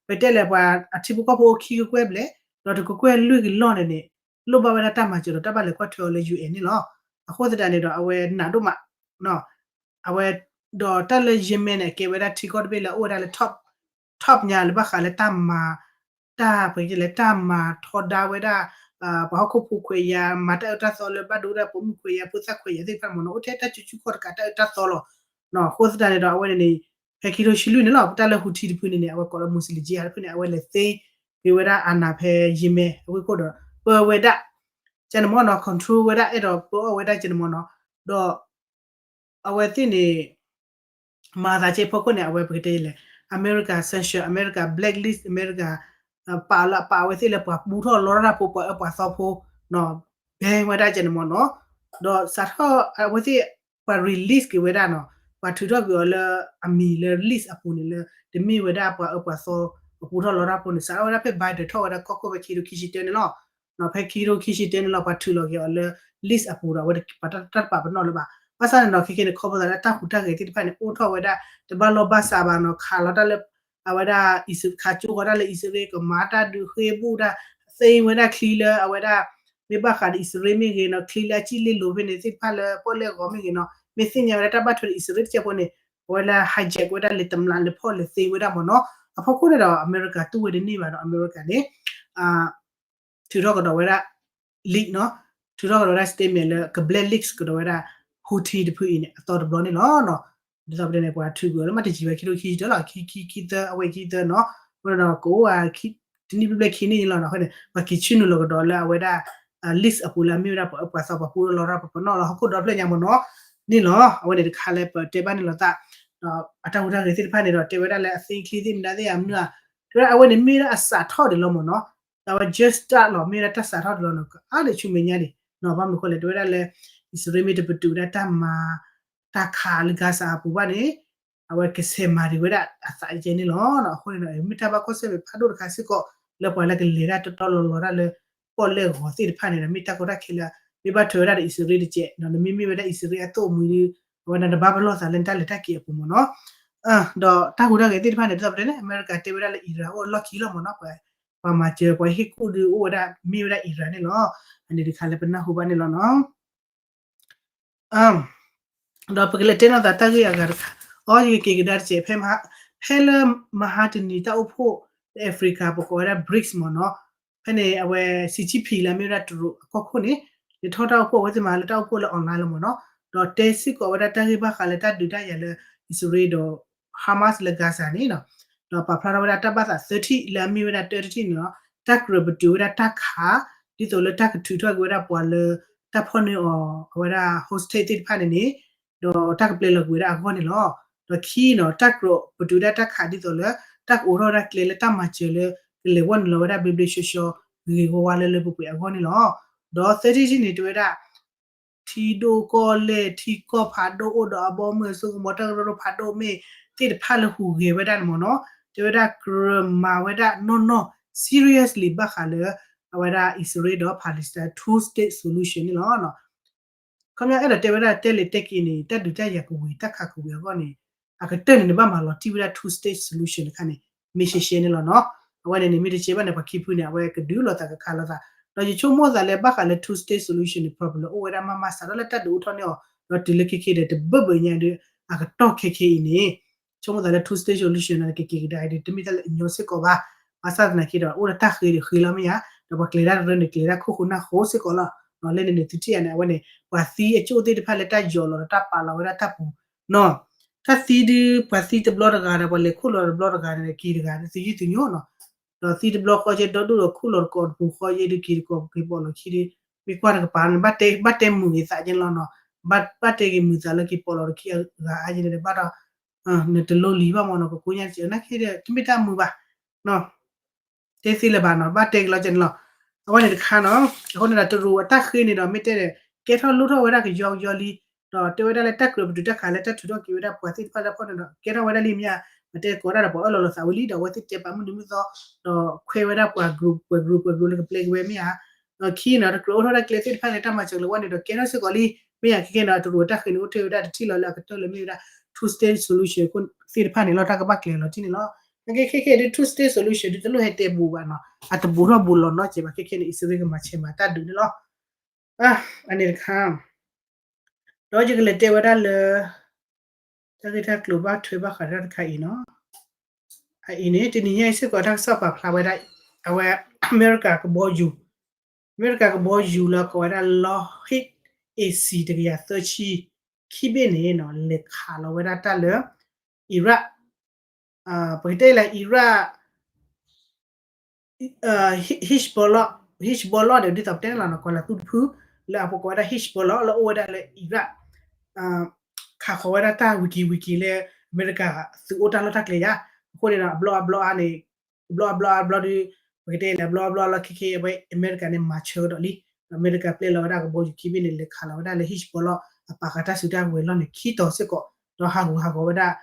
ပတဲလဲၣ် ပှၤအထံဖိကီၢ်ဖိအိၣ်ခံကကွဲၢ်ဘျဲၣ် ဒီးတကကွဲၢ်လွံၢ်ကလီၢ်န့ၣ်န့ၣ် လိၣ်ဘၣ်ဝဲဒၣ်တၢ်မၤစၢၤဒီးတၢ်ဘၣ်လဲၤကွၢ်ထွဲအီၤလၢ ယူၣ်အဲၣ်န့ၣ်လီၤ. အဃိသတးန့ၣ်ဒီး အဝဲနးဒိၣ်မး အဝဲ ဒီးတၢ်လၢယံမဲန့ၣ် အကဲဝဲဒၣ်ထံကီၢ်တဘ့ၣ်လၢအအိၣ်ဝဲဒၣ်လၢ top top ညါလၢဘၣ်ဃးလၢတၢ်မၤ တၢ်ပကလဲၣ် တၢ်မၤထီဒါဝဲဒၣ် ပှၤဟီၣ်ခိၣ်ဖိခွဲးယာ် မၤတၢ်အၢတၢ်သီလၢဘၣ်ဒိဝဲဒၣ်ပိာ်မုၣ်ခွဲးယာ် ဖိသၣ်ခွဲးယာ်သ့ၣ်တဖၣ်မ့ၢ်နီၤ အိၣ်ထဲတၢ်ကူကူခီၣ်တကးတၢ်အၢတၢ်သီလီၤ. အဃိသတးန့ၣ်ဒီး အဝဲန့ၣ်န့ၣ် ဖဲခံကထိတဆံလွံၢ်န့ၣ်လီၤ တၢ်လၢ Houthi တဖုန့ၣ်န့ၣ် အဝဲကိးလၢ Muslim Jihad တဖုန့ၣ် အဝဲလဲၤသ့က့ၤဝဲဒၣ် Sanaa ဖဲယံမဲအဝ့ၢ်ခိၣ်ဒီး ပၢဝဲဒၣ် ကဲန့ၣ်မ့ၢ်နီၤ control ဝဲဒၣ် အဲၣ်ဒိးပၢအီၣ်ဝဲဒၣ်ကဲန့ၣ်မ့ၢ်နီၤ, ဒီး အဝဲသ့ၣ်န့ၣ် မၤသးကဲဖီခိၣ်န့ၣ် အဝဲပကတဲလဲၣ် အမဲရကၤ sanction အမဲရကၤ blacklist အမဲရကၤ ပာ်လၢပာ်အဝဲသ့ၣ်လၢပှၤပူထီၣ်လီတၢ်ဖိ ပှၤအၢပှၤသီဖိ ban ဝဲဒၣ်ကဲန့ၣ်မ့ၢ်နီၤ, ဒီးစးထီၣ်အဝဲသ့ၣ် ပှၤ release က့ၤဝဲဒၣ်နီၤ, ပှၤထုးထီၣ်က့ၤအီၤလၢအမံၤလၢ list အပူၤန့ၣ်လၢ တမ့ၢ်ဝဲဒၣ်ပှၤအၢပှၤသီ ပှၤပူထီၣ်လီတၢ်ဖိန့ၣ် စးထီၣ်ဝဲဒၣ်ဖဲ Biden ထီၣ်ဝဲဒၣ်ကီၢ်ခိၣ်ဖဲခံကထိခံဆံတၢန့ၣ်လီၤ. ဖဲခံကထိခံဆံတၢန့ၣ်လီၤ ပှၤထုးလီၤက့ၤအီၤလၢ list အပူၤဒီး အဝဲတပာ်တၢ်တပာ်ပနီၣ်လၢၤဘၣ်. ဘၣ်ဆၣ်န့ၣ်နီၤ ခဲကဲန့ၣ် ခီဖျိသးလၢတၢ်ဟူးတၢ်ဂဲၤသ့ၣ်တဖၣ်န့ၣ် အိၣ်ထီၣ်ဝဲဒၣ် တဘၣ်လီၢ်ဘၣ်စးဘၣ်နီၤ ခးလီၤတၢ်လၢ အဝဲဒၣ် ခးကၠိဃီၤတၢ်လၢအံၣ်စရ့လး ကမၤတၢ်ဒုးဃ့ဘူၣ်တၢ် သ့ဝဲဒၣ်ချံလၢအဝဲဒၣ် မ့ၢ်ဘၣ်ဃးဒီးအံၣ်စရ့လးမ့ၢ်ဂ့ၤနီၤ ချံလၢအစံၣ်လ့လိၤဖဲန့ၣ်သ့ၣ်တဖၣ်လၢပီၣ်လဲၣ်ဂီၤမ့ၢ်ဂ့ၤနီၤ မ့ၢ်သ့ၣ်ညါဝဲဒၣ်တၢ်ဘၣ်ထွဲဒီးအံၣ်စရ့လးတစဲးဖိန့ၣ် အဝဲလၢ hijack ဝဲဒၣ်လဲၤတမျးလဲၤဖီၣ်လဲၤသ့ဝဲဒၣ်မ့ၢ်နီၤ. အဖီခိၣ်န့ၣ်ဒီး အမဲရကၤတူၢ်ဝဲတန့ၢ်ဘၣ်ဒီး အမဲရကၤန့ၣ် ထုးထီၣ်ကဒီးဝဲဒၣ် leak နီၤ, ထုးထီၣ်ကဒီးဝဲဒၣ် statement လၢက blacklist ကဒီးဝဲဒၣ် Houthi တဖုအံၤန့ၣ် အသီတဘျီန့ၣ်လီၤ. ဒ်သိးပတဲန့ၣ် ပှၤထုးကွံာ်အီၤလၢမ့ၢ်တယံာ်ဝဲခံကထိခံဆံတၢလီၤ ခံ ခံ ခံသၢ အဝဲခံသၢနီၤ, အဃိန့ၣ်ဒီး ကအိၣ်ဝဲ တနံၣ်ဘျဲၣ်ခံနံၣ်န့ၣ်လီၤနီၤ. အဃိန့ၣ် ပှၤက့ၤဆ့ၣ်နီၤလီၤကဒီးလၢအဝဲဒၣ် list အပူၤလၢအမ့ၢ်ဝဲဒၣ်ပှၤအၢပှၤသီပှၤပူထီၣ်လီတၢ်ပှၤပနီၣ်လီၤ ဟီၣ်ခိၣ်ဒီဖျၢၣ်ညါမ့ၢ်နီၤ န့ၣ်လီၤ. အဝဲန့ၣ်တခါလၢပတဲဘၣ်န့ၣ်လီၤသး ဒီးအတၢ်ဟူးတၢ်ဂဲၤသ့ၣ်တဖၣ်န့ၣ်ဒီး တဲဝဲဒၣ်လၢအသ့ချံသ့ၣ်မနုၤသ့ၣ်အမနုၤဧါ, တဲဝဲဒၣ်အဝဲန့ၣ်မ့ၢ်ဝဲဒၣ်အစးထီၣ်ဒံးလီၤမ့ၢ်နီၤ, အဝဲ just start လီၤ မ့ၢ်ဝဲဒၣ်တၢ်စးထီၣ်ဒံးလီၤနီၤ, ကအါဒံးဆူမဲာ်ညါဒံးနီၤ, ဘၣ်မနုၤဃိလဲၣ် တဲဝဲဒၣ်လၢ အံၣ်စရ့လးမ့ၢ်တပတုာ်ဝဲဒၣ်တၢ်မၤ တၢ်ခးလၢ Gaza အပူၤဘၣ်န့ၣ် အဝဲကဆဲးမၤဒံးဝဲဒၣ်အသးကဲန့ၣ်လီၤ. အဃိန့ၣ်ဒီး မ့ၢ်တၢ်ဘၣ်ကွၢ်ဆၢၣ်မဲာ်ဖးဒိၣ်တခါစ့ၢ်ကီး လၢပှၤလၢကလဲၤတၢ်တီတီလီၤလီၤတၢ်လၢ ပီၣ်လဲၣ်ဂီၤသ့ၣ်တဖၣ်န့ၣ်ဒီး မ့ၢ်တၢ်ကီတၢ်ခဲလၢ မ့ၢ်ဘၣ်ထွဲဝဲဒၣ်ဒီးအံၣ်စရ့လးတကဲးနီၤ, နမ့မ့ၢ်ဝဲဒၣ်အံၣ်စရ့လးအသိၣ်အမှံၤဒီး အဝဲဒၣ်နဘၣ်ပလီၢ်သးလၢနတၢ်လဲၤတၢ်က့ၤအပူၤမ့ၢ်နီၤ. ဒီးတၢ်ဟူးတၢ်ဂဲၤသ့ၣ်တဖၣ်န့ၣ် ဒ်သိးပတဲန့ၣ် အမဲရကၤတဲဝဲဒၣ်လၢ Iran အိၣ်လီၢ်ခံလီၤမ့ၢ်နီၤ, ပှၤမၤစၢၤ ပှၤဟ့ၣ်ကူၣ်ဒုးအိၣ်ဝဲဒၣ် မ့ၢ်ဝဲဒၣ် Iran န့ၣ်လီၤ. အန့ၣ်တခါလၢပနၢ်ဟူဘၣ်န့ၣ်လီၤနီၤ. ဒီးပကလဲၤတဲနီၢ်သးတၢ်ဂ့ၢ်အဂၤတခါ, အီ ယကက့ၤကဒါတစဲး ဖဲ ဖဲလၢမဟါတနံၤတၢ်အိၣ်ဖှိၣ်လၢ Africa ပကိးဝဲဒၣ် BRICS မ့ၢ်နီၤ, ဖဲန့ၣ် အဝဲ Xi Jinping လၢအမ့ၢ်ဝဲဒၣ်တရူးအကီၢ်ခိၣ်န့ၣ် လဲၤထီၣ်တၢ်အိၣ်ဖှိၣ် အဝဲသ့ၣ်မၤလၢတၢ်အိၣ်ဖှိၣ်လၢ online လီၤမ့ၢ်နီၤ, ဒီးတဲစ့ၢ်ကီးဝဲဒၣ်တၢ်ဂ့ၢ်ဘၣ်ဃးလၢတၢ်ဒုးတၢ်ယၤလၢ အံၣ်စရ့လးဒီး Hamas လၢ Gaza န့ၣ်နီၤ, ဒီးပာ်ဖျါထီၣ်ဝဲဒၣ်တၢ်ဘၣ်သးသၢထံၣ် လၢအမ့ၢ်ဝဲဒၣ်တၢတထံၣ်န့ၣ်လီၤ, တၢ်ကြၢးပတုာ်ဝဲဒၣ်တၢ်ခး ဒ်သိးလၢတၢ်ကထုးထီၣ်က့ၤဝဲဒၣ်ပှၤလၢ တၢ်ဖီၣ်န့ၢ်အီၤ အဝဲဒၣ် hostage သ့ၣ်တဖၣ်န့ၣ်န့ၣ် ဒီးတၢ်ကပျဲလီၤကွံာ်ဝဲဒၣ်အဂီၢ်န့ၣ်လီၤ. ဒီးခံနီၤ တၢ်ကြၢးပတုာ်ဝဲဒၣ်တၢ်ခးဒ်သိးလၢ တၢ်ကအိးထီၣ်ဝဲဒၣ်ကျဲလၢတၢ်မၤစၢၤလၢ ကလဲၤဝဲနုာ်လီၤဝဲဒၣ်ဘျ့ဘျ့ဆှီဆှီ ဂ့ၤဂ့ၤဝါဝါလၢလၢပှဲၤပှဲၤအဂီၢ်န့ၣ်လီၤ. ဒီးသၢထံၣ်တထံၣ်န့ၣ် တဲဝဲဒၣ် ထံဒိၣ်ကီၢ်လဲၢ် ထံကီၢ်ဖးဒိၣ်အိၣ်ဒီးအဘီအမုၢ်အစိကမီၤ တၢ်ကရၢကရိဖးဒိၣ်မ့ၢ်သ့ၣ်တဖၣ်လၢဟူးဂဲၤဝဲဒၣ်န့ၣ်မ့ၢ်နီၤ, တဲဝဲဒၣ်ကြၢးမၤဝဲဒၣ်နီၢ်နီၢ် seriously ဘၣ်ဃးလၢ အဝဲဒၣ် အံၣ်စရ့လးဒီး Palestine two state solution န့ၣ်လီၤ. ခီပညီအဲၣ်ဒိးတဲဝဲဒၣ်တဲလဲၤတဲက့ၤန့ၣ် တၢ်ဒုးတၢ်ယၤကဝံၤ တၢ်ခးကဝံၤအဂီၢ်န့ၣ် အကတၢၢ်န့ၣ် နဘၣ်မၤလီၤတံၢ်ဝဲဒၣ် two state solution တခါန့ၣ် မ့ၢ်ရှဲရှဲန့ၣ်လီၤနီၤ. အဝဲန့ၣ်န့ၣ် မ့ၢ်တကဲဘၣ်န့ၣ် ပှၤခံဖုန့ၣ် အဝဲကဒုးလိာ်သးကခးလိာ်သး, ဒီးယဆိကမိၣ်သးလၢဘၣ်ဃးလၢ two state solution န့ၣ် problem အိၣ်ဝဲဒၣ်မးမး စးထီၣ်လၢတၢ်ဒုးအိၣ်ထီၣ်န့ၢ်အီၤ ဒီးတုၤလၢခဲခဲဒီး တဘၢၣ်ဘၢၣ်ညါဒီး အကတီၢ်ခဲခဲအံၤန့ၣ် ဆိကမိၣ်သးလၢ two state solution န့ၣ် ကက့ၤကဒါအံၤဒီး တမ့ၢ်တၢ်လၢအညီစ့ၢ်ကီးဘၣ်. ဘၣ်ဆၣ်သနာ်က့ဒီး အိၣ်ဒီးတၢ်ဃ့ဒီးဃ့လီၤမ့ၢ်ဧါ, ဒီးပှၤကျဲၤတၢ်တရၢန့ၣ် ကျဲၤတၢ်ခိၣ်ဃိနၢ်ဃိစ့ၢ်ကီးလီၤ. လၢန့ၣ်န့ၣ် သုထံၣ်ယၤန့ၣ် အဝဲန့ၣ် ပှၤသံအကၠိၣ်သ့ၣ်တဖၣ်လၢတၢ်ယီၤလီၤဒီးတၢ်ပာ်လီၤဝဲဒၣ်တၢ်ပူၤနီၤ, တၢ်သံဒုး ပှၤသံတဘျီတဂၤဒီး ပှၤလဲၤခိၣ်လီၤတဘျီတဂၤန့ၣ် က့ၤတဂၤန့ၣ် သုယုၢ်သုညိနီၤ, ဒီးသံတဘျီဃီကဲဒီဒူၣ်ဒီးခိၣ်လီၤတကိးတပူၤဃီယဲဒုးက့ၤတကိးက့ၤပိာ်လီၤခံဒုး မ့ၢ်ကွၢ်တကပၤန့ၣ် ဘၣ်တဲမုာ်ဂ့ၤသးကဲန့ၣ်လီၤနီၤ, ဘၣ်တဲဂ့ၤမုာ်သးလၢက့ၤပိာ်လီၤတခံအဂၤအါယဲန့ၣ်ဒီး ဘၣ်ဒီး နတလိလံၤဘၣ်မ့ၢ်နီၤ ကကိညါတစဲးနာ်က့ဒီး တမ့ၢ်တၢ်မုာ်ဘၣ် တဲသ့လၢၤဘၣ်နီၤ ဘၣ်တဲက့ၤလီၤကဲန့ၣ်လီၤ. အဝဲန့ၣ်တခါနီၤ အဃိန့ၣ်ဒီး တရူးအတၢ်ဃ့န့ၣ်ဒီး မ့ၢ်တဲဒီး ကဲထီၣ်လိၣ်ထီၣ်ဝဲဒၣ်ကယီကယီလံ, ဒီးတဲဝဲဒၣ်လၢတၢ်ကြၢးပတုာ်တၢ်ခးလၢတၢ်ထုးထီၣ်က့ၤဝဲဒၣ်ပှၤသ့ၣ်တဖၣ်လၢဖီၣ်န့ၣ်ဒီး ကဲထီၣ်ဝဲဒၣ်လံမ့ၢ်ဧါ, ပတဲကိးဒၣ်ဒီးပှၤအၢၣ်လီၤလိာ်သးဝဲလံ ဒီးအဝဲသ့ၣ်တဲပာ်မုၢ်နံၤမုၢ်သီ ဒီးခွဲးဝဲဒၣ်ပှၤ group ပှဲၤ group ပှဲၤ group လၢကပျဲကဝဲမ့ၢ်ဧါ, ဒီးခံနီၤ တကြၢးအိၣ်ထီၣ်ဒၣ်ကျဲသ့ၣ်တဖၣ်လၢတၢ်မၤစၢၤလၢဝဲန့ၣ်ဒီး ကဲထီၣ်စ့ၢ်ကီးလံ, မ့ၢ်ဧါ ခဲခဲဒီး တရူးအတၢ်ဃ့န့ၣ် အိၣ်ထဲဝဲဒၣ်တထံၣ်လီၤလၢအကတၢၢ်လၢမ့ၢ်ဝဲဒၣ် two state solution သ့ၣ်တဖၣ်န့ၣ်လီၤ တၢ်ကဘၣ်ကျဲၤလီၤထံၣ်န့ၣ်လီၤ. ခဲခဲခဲဒီး two state solution ဒ်တလိၣ်ဟဲတဲဘူးဘၣ်နီၤ အတဘူးထီၣ်ဘူးလီၤနီတစဲးဘၣ် ခဲခဲန့ၣ် အံၣ်စရ့လးကမၤဆဲးမၤတၢ်ဒုးန့ၣ်လီၤ. အန့ၣ်တခါ ဒီးယကလဲၤတဲဝဲဒၣ်လၢ တၢ်ဂ့ၢ်တၢ်ကျိၤဘၣ်ထွဲဘၣ်ဃးဒီးတၢ်တခါအံၤနီၤ, အအံၤန့ၣ် တနံၤညါအံၤစ့ၢ်ကီးတၢ်ကစီၣ်ပာ်ဖျါဝဲဒၣ် အဝဲ အမဲရကၤကဘီယူၤ, အမဲရကၤကဘီယူၤလၢကိးဝဲဒၣ် Lockheed တကယၤသၢဆံ ခံဘ့ၣ်န့ၣ်နီၤ လဲၤခးလီၤဝဲဒၣ်တၢ်လၢ အံရၣ် ပကတဲလၢအံရၣ် Hezbollah, Hezbollah ဒီး ဒ်သိးပတဲန့ၣ်လီၤနီၤ ကီၤလၤသူတဖု လၢအပကိးဝဲဒၣ် Hezbollah လၢအိၣ်ဝဲဒၣ်လၢအံရၣ် ခးဃီၤဝဲဒၣ်တၢ်ဝံၤက့ၤဝံၤက့ၤလၢ အမဲရကၤသုးအိၣ်တၢ်လီၢ်တၢ်ကျဲယါ, အဃိန့ၣ်ဒီး အဘျီအဘျီအါန့ၣ် အဘျီအဘျီအါဘျီဒီး ပကတဲလၢအဘျီအဘျီအါလီၢ်ခံခံ အဝဲအမဲရကၤန့ၣ် မၤဆၢကဒီးလံ, အမဲရကၤပျဲလီၤဝဲဒၣ်ကဘီယူၤခံဘ့ၣ်န့ၣ် လဲၤခးလီၤဝဲဒၣ်လၢ Hezbollah အပာ်ဃာ်တၢ်စုတၢ်ကဝဲၤလီၢ်န့ၣ် ခံတီၤစ့ၢ်ကီး, ဒီးဟးဂူာ်ဟးဂီၤဝဲဒၣ်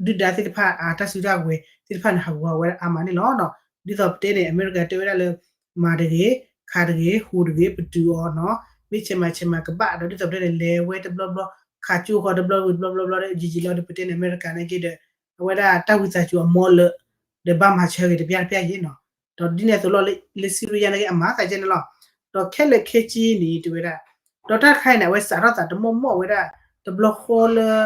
ဒုၣ်ဒါသ့ၣ်တဖၣ် အတၢ်စုတၢ်ကဝဲၤသ့ၣ်တဖၣ်န့ၣ် ဟးဂူာ်ဟးဂီၤဝဲဒၣ်အါမးန့ၣ်လီၤ. ဒ်သိးပတဲန့ၣ် အမဲရကၤတဲဝဲဒၣ်လၢ မၤတဂ့ၤ, ခးတဂ့ၤ, ဟူးတဂ့ၤ, ပတုာ်အီၤနီၤ, မ့ၢ်ဆဲးမၤဆဲးမၤကဘၣ်ဒီး ဒ်သိးပတဲန့ၣ် လဲၤဝဲတဘျီဘျီ, ခးကၠိဃီတဘျီဝံၤတဘျီဘျီဘျီဒီး ယံာ်ယံာ်လီၤဒီး ပတဲန့ၣ် အမဲရကၤန့ၣ်က့ဒီး အဝဲဒၣ်တၢ်ဝံသးစူၤအမီလၢ ဒီးဘၣ်မၤဆၢဂ့ၤတပျၢ်တပျၢ်ယဲနီၤ, ဒီးဒ်န့ၣ်အသိးလီၤလၢ လၢ Syria န့ၣ်က့ အမၤသးကဲန့ၣ်လီၤ. ဒီးခဲလၢာ်ခဲဆ့န့ၣ် တဲဝဲဒၣ် ဒီးတၢ်တခါအံၤန့ၣ် အဝဲစးထီၣ်သးတမီၢ်မီၢ်ဝဲဒၣ် တဘျီဃီလၢ